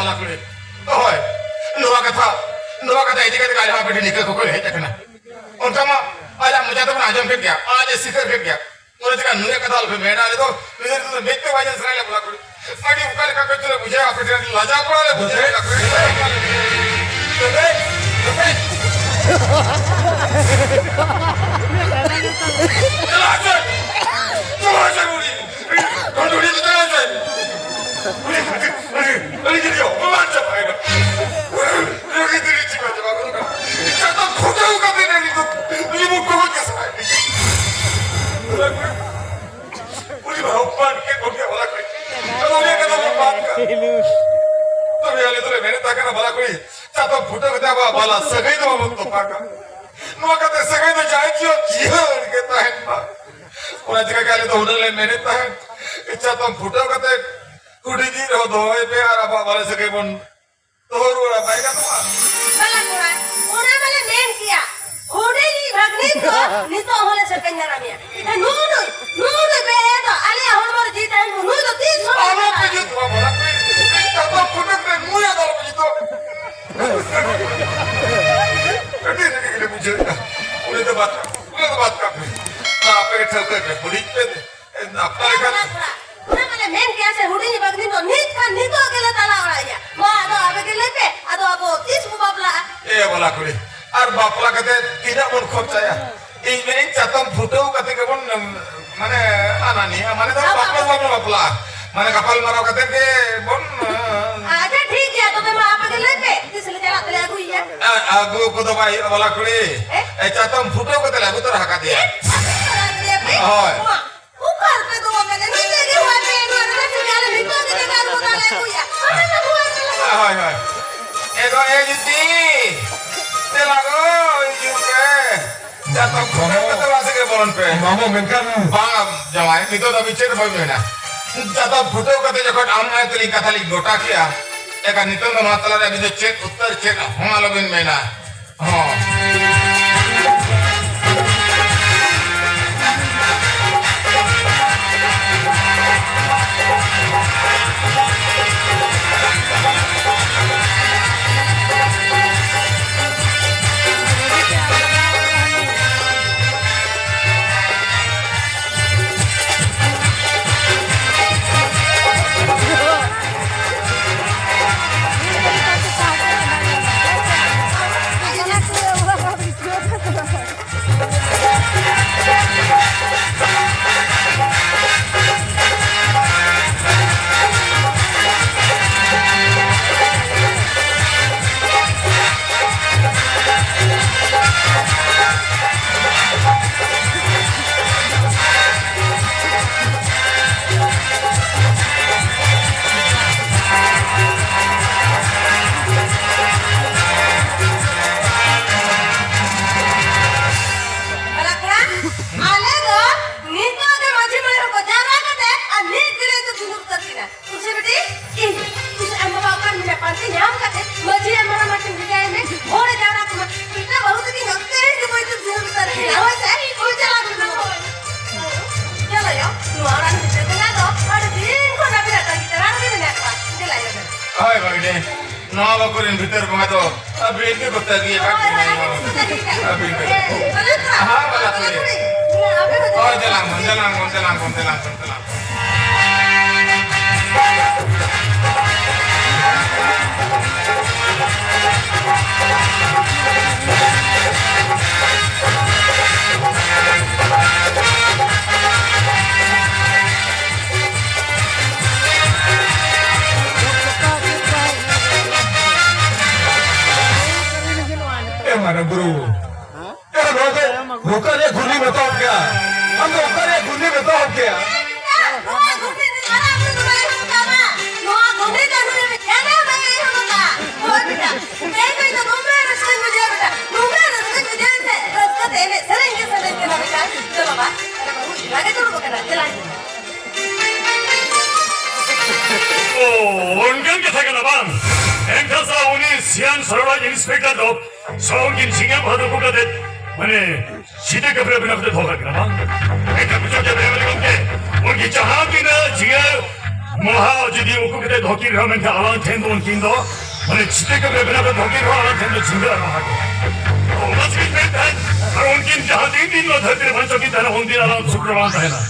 ᱵᱟᱞᱟ ᱠᱩᱲᱤ, ᱦᱳᱭ, ᱱᱚᱣᱟ ᱠᱟᱛᱷᱟ, ᱱᱚᱣᱟ ᱠᱟᱛᱷᱟ ᱤᱫᱤ ᱠᱟᱛᱮ ᱟᱞᱮ ᱦᱚᱸ ᱟᱯᱮ ᱴᱷᱮᱱ ᱱᱤᱠᱟᱹ ᱠᱚᱠᱚ ᱦᱮᱡ ᱟᱠᱟᱱᱟ᱾ ᱚᱱᱠᱟ ᱢᱟ ᱟᱡᱟᱜ ᱢᱚᱪᱟ ᱛᱮᱵᱚᱱ ᱟᱸᱡᱚᱢ ᱠᱮᱫ ᱜᱮᱭᱟ, ᱟᱡ ᱮ ᱥᱤᱠᱟᱹᱨ ᱠᱮᱫ ᱜᱮᱭᱟ᱾ ᱚᱱᱟ ᱪᱮᱠᱟ ᱱᱩᱭᱟᱜ ᱠᱟᱛᱷᱟ ᱟᱞᱚᱯᱮ ᱢᱮᱱᱟ, ᱟᱞᱮ ᱫᱚ ᱱᱩᱭ ᱫᱚ ᱢᱮᱫ ᱛᱮ ᱵᱟᱭ ᱧᱮᱞ ᱥᱟᱱᱟᱭᱮᱫ ᱞᱮᱭᱟ ᱵᱟᱞᱟ ᱠᱩᱲᱤ᱾ ᱟᱹᱰᱤ ᱚᱠᱟ ᱞᱮᱠᱟ ᱠᱚ ᱪᱚᱞᱮ ᱵᱩᱡᱷᱟᱹᱣᱟ, ᱟᱯᱮ ᱴᱷᱮᱱ ᱟᱹᱰᱤ ᱞᱟᱡᱟᱣ ᱯᱟᱲᱟ ᱞᱮ ᱵᱩᱡᱷᱟᱹᱣ ᱮᱫᱟ᱾ ᱪᱟᱞᱟᱜ ᱪᱚᱭ! ᱪᱟᱞᱟᱜ ᱪᱚᱭ ᱩᱱᱤ! ᱩᱱᱤ ᱫᱚ ᱪᱟᱞᱟᱜ ᱪᱚᱭ! ᱩᱱᱤ, ᱩᱱᱤ, ᱩᱱᱤ ᱜᱤᱫᱽᱨᱟᱹ ᱚᱯᱚᱢᱟᱱ ᱪᱟᱵᱟᱭᱮᱱᱟ᱾ ᱩᱱᱤ ᱜᱤᱫᱽᱨᱟᱹ ᱪᱤᱠᱟ ᱪᱟᱵᱟ ᱜᱚᱫ ᱠᱟᱱᱟ? ᱪᱟᱛᱚᱢ ᱯᱷᱩᱴᱟᱹᱣ ᱠᱟᱛᱮ ᱩᱱᱤ ᱫᱚ ᱩᱱᱤ ᱵᱚ ᱠᱚᱵᱚ ᱪᱟᱥᱟᱭ᱾ ᱩᱱᱤ ᱢᱟ ᱚᱯᱚᱢᱟᱱ ᱠᱮᱫ ᱵᱚᱱ ᱜᱮᱭᱟ ᱵᱟᱞᱟ ᱠᱩᱲᱤ᱾ ᱟᱫᱚ ᱩᱱᱤᱭᱟᱜ ᱠᱟᱛᱷᱟ ᱵᱚᱱ ᱵᱟᱫ ᱠᱟᱜ᱾ ᱛᱚᱵᱮ ᱟᱞᱮ ᱫᱚᱞᱮ ᱢᱮᱱᱮᱫ ᱛᱟᱦᱮᱸ ᱠᱟᱱᱟ ᱵᱟᱞᱟ ᱠᱩᱲᱤ, ᱪᱟᱛᱚᱢ ᱯᱷᱩᱴᱟᱹᱣ ᱠᱟᱛᱮ ᱟᱵᱚᱣᱟᱜ ᱵᱟᱞᱟ ᱥᱟᱹᱜᱟᱹᱭ ᱫᱚ ᱵᱟᱵᱚᱱ ᱛᱚᱯᱟᱜᱟ᱾ ᱱᱚᱣᱟ ᱠᱟᱛᱮ ᱥᱟᱹᱜᱟᱹᱭ ᱫᱚ ᱡᱟᱭ ᱡᱤᱭᱚᱱ ᱡᱤᱭᱟᱹᱲ ᱜᱮ ᱛᱟᱦᱮᱱ ᱢᱟ᱾ ᱚᱱᱟ ᱪᱤᱠᱟᱹ ᱜᱮ ᱟᱞᱮ ᱫᱚ ᱦᱩᱱᱟᱹᱝ ᱞᱮ ᱢᱮᱱᱮᱫ ᱛᱟᱦᱮᱸᱫ, ᱪᱟᱛᱚᱢ ᱯᱷᱩᱴᱟᱹᱣ ᱠᱟᱛᱮ ᱦᱩᱰᱤᱧᱤᱡ ᱨᱮᱦᱚᱸ ᱫᱚᱦᱚᱭ ᱯᱮ ᱟᱨ ᱟᱵᱚᱣᱟᱜ ᱵᱟᱞᱟ ᱥᱟᱹᱜᱟᱹᱭ ᱵᱚᱱ ᱫᱚᱦᱚ ᱨᱩᱣᱟᱹᱲᱟ, ᱵᱟᱭ ᱜᱟᱱᱚᱜᱼᱟ? ᱵᱟᱞᱟ ᱠᱚᱲᱟ, ᱚᱱᱟ ᱢᱟᱞᱮ ᱢᱮᱱ ᱠᱮᱭᱟ, ᱦᱩᱰᱤᱧᱤᱡ ᱵᱷᱟᱹᱜᱽᱱᱤ ᱫᱚ ᱱᱤᱛᱚᱜ ᱦᱚᱸᱞᱮ ᱥᱮᱯᱮᱧ ᱫᱟᱨᱟᱢᱮᱭᱟ᱾ ᱱᱩᱱᱩᱭ, ᱱᱩᱱᱩᱭ ᱵᱮ ᱫᱚ ᱟᱞᱮᱭᱟᱜ ᱦᱚᱲᱢᱚ ᱨᱮ ᱡᱤᱣᱤ ᱛᱟᱦᱮᱱ ᱵᱷᱳᱨ ᱱᱩᱭ ᱫᱚ ᱛᱤᱥ ᱦᱚᱸ ᱵᱟᱞᱟ ᱠᱩᱲᱤ, ᱪᱟᱛᱚᱢ ᱯᱷᱩᱴᱟᱹᱣ ᱠᱟᱛᱮ ᱱᱩᱭ ᱟᱫᱚ ᱟᱞᱚ ᱯᱮ ᱡᱩᱛᱚᱜ᱾ ᱟᱹᱰᱤ ᱨᱟᱹᱜᱤ ᱜᱮᱞᱮ ᱵᱩᱡᱷᱟᱹᱣᱮᱫᱼᱟ᱾ ᱩᱱᱤ ᱫᱚ ᱵᱟᱫ ᱠᱟᱜ ᱯᱮ, ᱩᱱᱤ ᱫᱚ ᱵᱟᱫ ᱠᱟᱜ ᱯᱮ᱾ ᱟᱯᱮ ᱜᱮ ᱴᱷᱟᱹᱣᱠᱟᱹᱭ ᱯᱮ, ᱦᱩᱰᱤᱧ ᱯᱮ᱾ ᱟᱯᱱᱟᱨ ᱞᱮᱠᱷᱟᱱ ᱚᱱᱟ ᱢᱟᱞᱮ ᱢᱮᱱ ᱠᱮᱭᱟ ᱥᱮ, ᱦᱩᱰᱤᱧ ᱵᱟᱹᱜᱱᱤ ᱫᱚ ᱱᱤᱛ ᱠᱷᱟᱱ ᱱᱤᱛᱚᱜ ᱜᱮᱞᱮ ᱛᱟᱞᱟ ᱚᱲᱟᱜ ᱮᱭᱟ᱾ ᱢᱟ, ᱟᱫᱚ ᱟᱯᱮ ᱜᱮ ᱞᱟᱹᱭ ᱯᱮ, ᱟᱫᱚ ᱟᱵᱚ ᱛᱤᱥ ᱵᱚ ᱵᱟᱯᱞᱟᱜᱼᱟ? ᱮ ᱵᱟᱞᱟ ᱠᱩᱲᱤ, ᱟᱨ ᱵᱟᱯᱞᱟ ᱠᱟᱛᱮ ᱛᱤᱱᱟᱹᱜ ᱵᱚᱱ ᱠᱷᱚᱨᱪᱟᱭᱟ? ᱤᱧ ᱢᱮᱱᱤᱧ, ᱪᱟᱛᱚᱢ ᱯᱷᱩᱴᱟᱹᱣ ᱠᱟᱛᱮ ᱜᱮᱵᱚᱱ, ᱢᱟᱱᱮ, ᱟᱱᱟ ᱱᱤᱭᱟᱹ, ᱢᱟᱱᱮ ᱫᱚ ᱵᱟᱯᱞᱟ ᱫᱚ ᱵᱟᱵᱚᱱ ᱵᱟᱯᱞᱟᱜᱼᱟ᱾ ᱢᱟᱱᱮ, ᱜᱟᱯᱟᱞ ᱢᱟᱨᱟᱣ ᱠᱟᱛᱮ ᱜᱮ ᱵᱚᱱ, ᱟᱪᱪᱷᱟ, ᱴᱷᱤᱠ ᱜᱮᱭᱟ, ᱛᱚᱵᱮ ᱢᱟ ᱟᱯᱮ ᱜᱮ ᱞᱟᱹᱭ ᱯᱮ, ᱛᱤᱥ ᱞᱮ ᱪᱟᱞᱟᱜ ᱛᱮᱞᱮ ᱟᱹᱜᱩᱭᱮᱭᱟ? ᱟ-, ᱟᱹᱜᱩ ᱠᱚᱫᱚ ᱵᱟᱭ ᱦᱩᱭᱩᱜᱼᱟ, ᱵᱟᱞᱟ ᱠᱩᱲᱤ᱾ ᱮ? ᱮ, ᱪᱟᱛᱚᱢ ᱯᱷᱩᱴᱟᱹᱣ ᱠᱟᱛᱮ ᱞᱮ ᱟᱹᱜᱩ ᱛᱚᱨᱟ ᱟᱠᱟᱫᱮᱭᱟ᱾ ᱮ? ᱟᱯᱮ ᱪᱟᱞᱟᱜ ᱛᱮᱞᱮ ᱟᱯᱮ? ᱦᱳᱭ᱾ ᱢᱟ, ᱚᱠᱟ ᱨᱮᱯᱮ ᱫᱚᱦᱚ ᱠᱟᱫᱮ? ᱱᱤᱛᱚᱜ ᱜᱮ ᱦᱚᱦᱚ ᱟᱭ ᱯᱮ, ᱱᱚᱣᱟ ᱨᱮ ᱥᱮ ᱟᱞᱮ ᱱᱤᱛᱚᱜ ᱜᱮ ᱡᱟᱭᱜᱟ ᱨᱮ ᱵᱚᱱ ᱫᱟᱞᱮ ᱟᱹᱜᱩᱭᱟ᱾ ᱟᱯᱮ ᱯᱮ ᱦᱚᱦᱚ ᱟᱭ ᱯᱮ ᱞᱟᱜᱟ᱾ ᱦᱳᱭ, ᱦᱳᱭ᱾ ᱮ ᱜᱚ, ᱮ ᱡᱩᱛᱤ, ᱫᱮᱞᱟ ᱜᱚ, ᱦᱤᱡᱩᱜ ᱯᱮ᱾ ᱪᱟᱛᱚᱢ ᱯᱷᱩᱴᱟᱹᱣ ᱠᱟᱛᱮ ᱚᱲᱟᱜ ᱥᱮᱫ ᱜᱮ ᱵᱚᱞᱚᱱ ᱯᱮ᱾ ᱢᱟᱢᱚ, ᱢᱮᱱᱠᱷᱟᱱ ᱵᱟᱝ, ᱡᱟᱶᱟᱭ, ᱱᱤᱛᱚᱜ ᱫᱷᱟᱹᱵᱤᱡ ᱪᱮᱫ ᱦᱚᱸ ᱵᱟᱹᱧ ᱢᱮᱱᱟ᱾ ᱪᱟᱛᱚᱢ ᱯᱷᱩᱴᱟᱹᱣ ᱠᱟᱛᱮ ᱡᱚᱠᱷᱚᱱ ᱟᱢ ᱟᱭ ᱛᱟᱹᱞᱤᱧ ᱠᱟᱛᱷᱟ ᱞᱤᱧ ᱜᱚᱴᱟ ᱠᱮᱜᱼᱟ, ᱮᱱᱠᱷᱟᱱ ᱱᱤᱛᱚᱜ ᱫᱚ ᱱᱚᱣᱟ ᱛᱟᱞᱟᱨᱮ ᱟᱹᱵᱤᱱ ᱫᱚ ᱪᱮᱫ ᱩᱛᱛᱟᱹᱨ ᱪᱮᱫ ᱦᱚᱸ ᱟᱞᱚᱵᱤᱱ ᱢᱮᱱᱟ᱾ ᱦᱚᱸ᱾ ᱦᱳᱭ ᱵᱷᱟᱜᱽᱱᱤ, ᱱᱚᱣᱟ ᱵᱟᱠᱚ ᱨᱮᱱ ᱵᱷᱤᱛᱟᱹᱨ ᱵᱚᱸᱜᱟ ᱫᱚ ᱟᱹᱵᱤᱱ ᱜᱮ ᱠᱚ ᱛᱟᱹᱜᱤᱭᱟ ᱵᱷᱟᱜᱽᱱᱤ᱾ ᱟᱹᱵᱤᱱ ᱜᱮ᱾ ᱦᱮᱸ, ᱵᱟᱞᱟ ᱠᱩᱲᱤ᱾ ᱦᱳᱭ, ᱪᱟᱞᱟᱝ ᱵᱚᱱ, ᱪᱟᱞᱟᱝ ᱵᱚᱱ, ᱪᱟᱞᱟᱝ ᱵᱚᱱ, ᱪᱟᱞᱟᱝ ᱵᱚᱱ᱾ ᱮ ᱢᱟᱨᱟᱝ ᱵᱩᱨᱩ, ᱮ ᱱᱚᱣᱟ ᱫᱚ ᱚᱠᱟ ᱨᱮᱭᱟᱜ ᱜᱷᱩᱨᱱᱤᱢ ᱮᱛᱚᱦᱚᱵ ᱠᱮᱜᱼᱟ? ᱟᱢ ᱫᱚ ᱚᱠᱟ ᱨᱮᱭᱟᱜ ᱜᱷᱩᱨᱱᱤᱢ ᱮᱛᱚᱦᱚᱵ ᱠᱮᱜᱼᱟ? ᱱᱚᱣᱟ ᱜᱷᱩᱨᱱᱤ ᱫᱚ ᱢᱟᱨᱟᱝ ᱵᱩᱨᱩ ᱫᱚ ᱵᱟᱭ ᱮᱦᱚᱵ ᱠᱟᱜᱼᱟ᱾ ᱱᱚᱣᱟ ᱜᱷᱩᱨᱱᱤ ᱫᱚ ᱱᱩᱭ ᱢᱤᱫ ᱪᱟᱸᱫᱳ ᱵᱟᱭ ᱮᱦᱚᱵ ᱠᱟᱜᱼᱟ᱾ ᱦᱳᱭ ᱵᱮᱴᱟ, ᱛᱮᱦᱮᱧ ᱫᱚ ᱤᱧ ᱫᱚ ᱫᱚᱢᱮ ᱨᱟᱹᱥᱠᱟᱹᱧ ᱵᱩᱡᱷᱟᱹᱣ ᱵᱮᱴᱟ, ᱫᱚᱢᱮ ᱨᱟᱹᱥᱠᱟᱹᱧ ᱵᱩᱡᱷᱟᱹᱣ ᱥᱮ ᱨᱟᱹᱥᱠᱟᱹ ᱛᱮ ᱮᱱᱮᱡ ᱥᱮᱨᱮᱧ ᱜᱮ ᱥᱟᱱᱟᱧ ᱠᱟᱱᱟ ᱵᱮᱴᱟ᱾ ᱪᱚᱞᱚ ᱵᱟ, ᱟᱞᱮ ᱵᱟᱹᱦᱩ ᱮᱠᱞᱟ ᱜᱮ ᱫᱩᱲᱩᱵ ᱟᱠᱟᱱᱟ, ᱫᱮᱞᱟ᱾ ᱚ, ᱚᱱᱠᱟᱱ ᱠᱟᱛᱷᱟ ᱠᱟᱱᱟ ᱵᱟᱝ? ᱮᱱᱠᱷᱟᱱ ᱥᱟ ᱩᱱᱤ ᱥᱤᱭᱟᱱ ᱥᱚᱨᱚᱲᱟᱡ ᱤᱱᱥᱯᱮᱠᱴᱚᱨ ᱫᱚ ᱥᱚᱝᱜᱤᱱ ᱥᱤᱝᱜᱮ ᱵᱷᱟᱫᱩ ᱠᱚ ᱠᱟᱛᱮ, ᱢᱟᱱᱮ, ᱥᱤᱛᱟᱹ ᱠᱟᱹᱯᱨᱟᱹ ᱵᱮᱱᱟᱣ ᱠᱟᱛᱮ ᱫᱚᱦᱚ ᱠᱟᱜ ᱠᱟᱱᱟ ᱵᱟᱝ? ᱮᱱᱠᱷᱟᱱ ᱵᱩᱡᱷᱟᱹᱣ ᱠᱮᱫ ᱵᱮᱱ ᱜᱚᱢᱠᱮ, ᱩᱱᱠᱤᱱ ᱡᱟᱦᱟᱸ ᱛᱤᱱᱟᱹᱜ ᱡᱤᱭᱟᱹ ᱢᱚᱦᱟ ᱡᱩᱫᱤ ᱩᱠᱩ ᱠᱟᱛᱮ ᱫᱚᱦᱚ ᱠᱤᱱ ᱨᱮᱦᱚᱸ, ᱢᱮᱱᱠᱷᱟᱱ ᱟᱞᱟᱝ ᱴᱷᱮᱱ ᱫᱚ ᱩᱱᱠᱤᱱ ᱫᱚ, ᱢᱟᱱᱮ, ᱥᱤᱛᱟᱹ ᱠᱟᱹᱯᱨᱟᱹ ᱵᱮᱱᱟᱣ ᱠᱟᱛᱮ ᱫᱚᱦᱚ ᱠᱤᱱ ᱨᱮᱦᱚᱸ ᱟᱞᱟᱝ ᱴᱷᱮᱱ ᱫᱚ ᱡᱷᱤᱸᱜᱟᱹ ᱟᱨ ᱢᱚᱦᱟ ᱜᱮ᱾ ᱛᱚ ᱚᱱᱟ ᱪᱤᱠᱟᱹᱧ ᱢᱮᱱ ᱛᱟᱦᱮᱸᱫ, ᱟᱨ ᱩᱱᱠᱤᱱ ᱡᱟᱦᱟᱸ ᱛᱤᱱ ᱫᱤᱱ ᱱᱚᱣᱟ ᱫᱷᱟᱹᱨᱛᱤ ᱨᱮ ᱵᱟᱧᱪᱟᱣ ᱠᱤᱱ ᱛᱟᱦᱮᱱᱟ, ᱩᱱᱫᱤᱱ ᱟᱞᱟᱝ ᱥᱩᱠ ᱨᱮ ᱵᱟᱝ ᱛᱟᱦᱮᱱᱟ᱾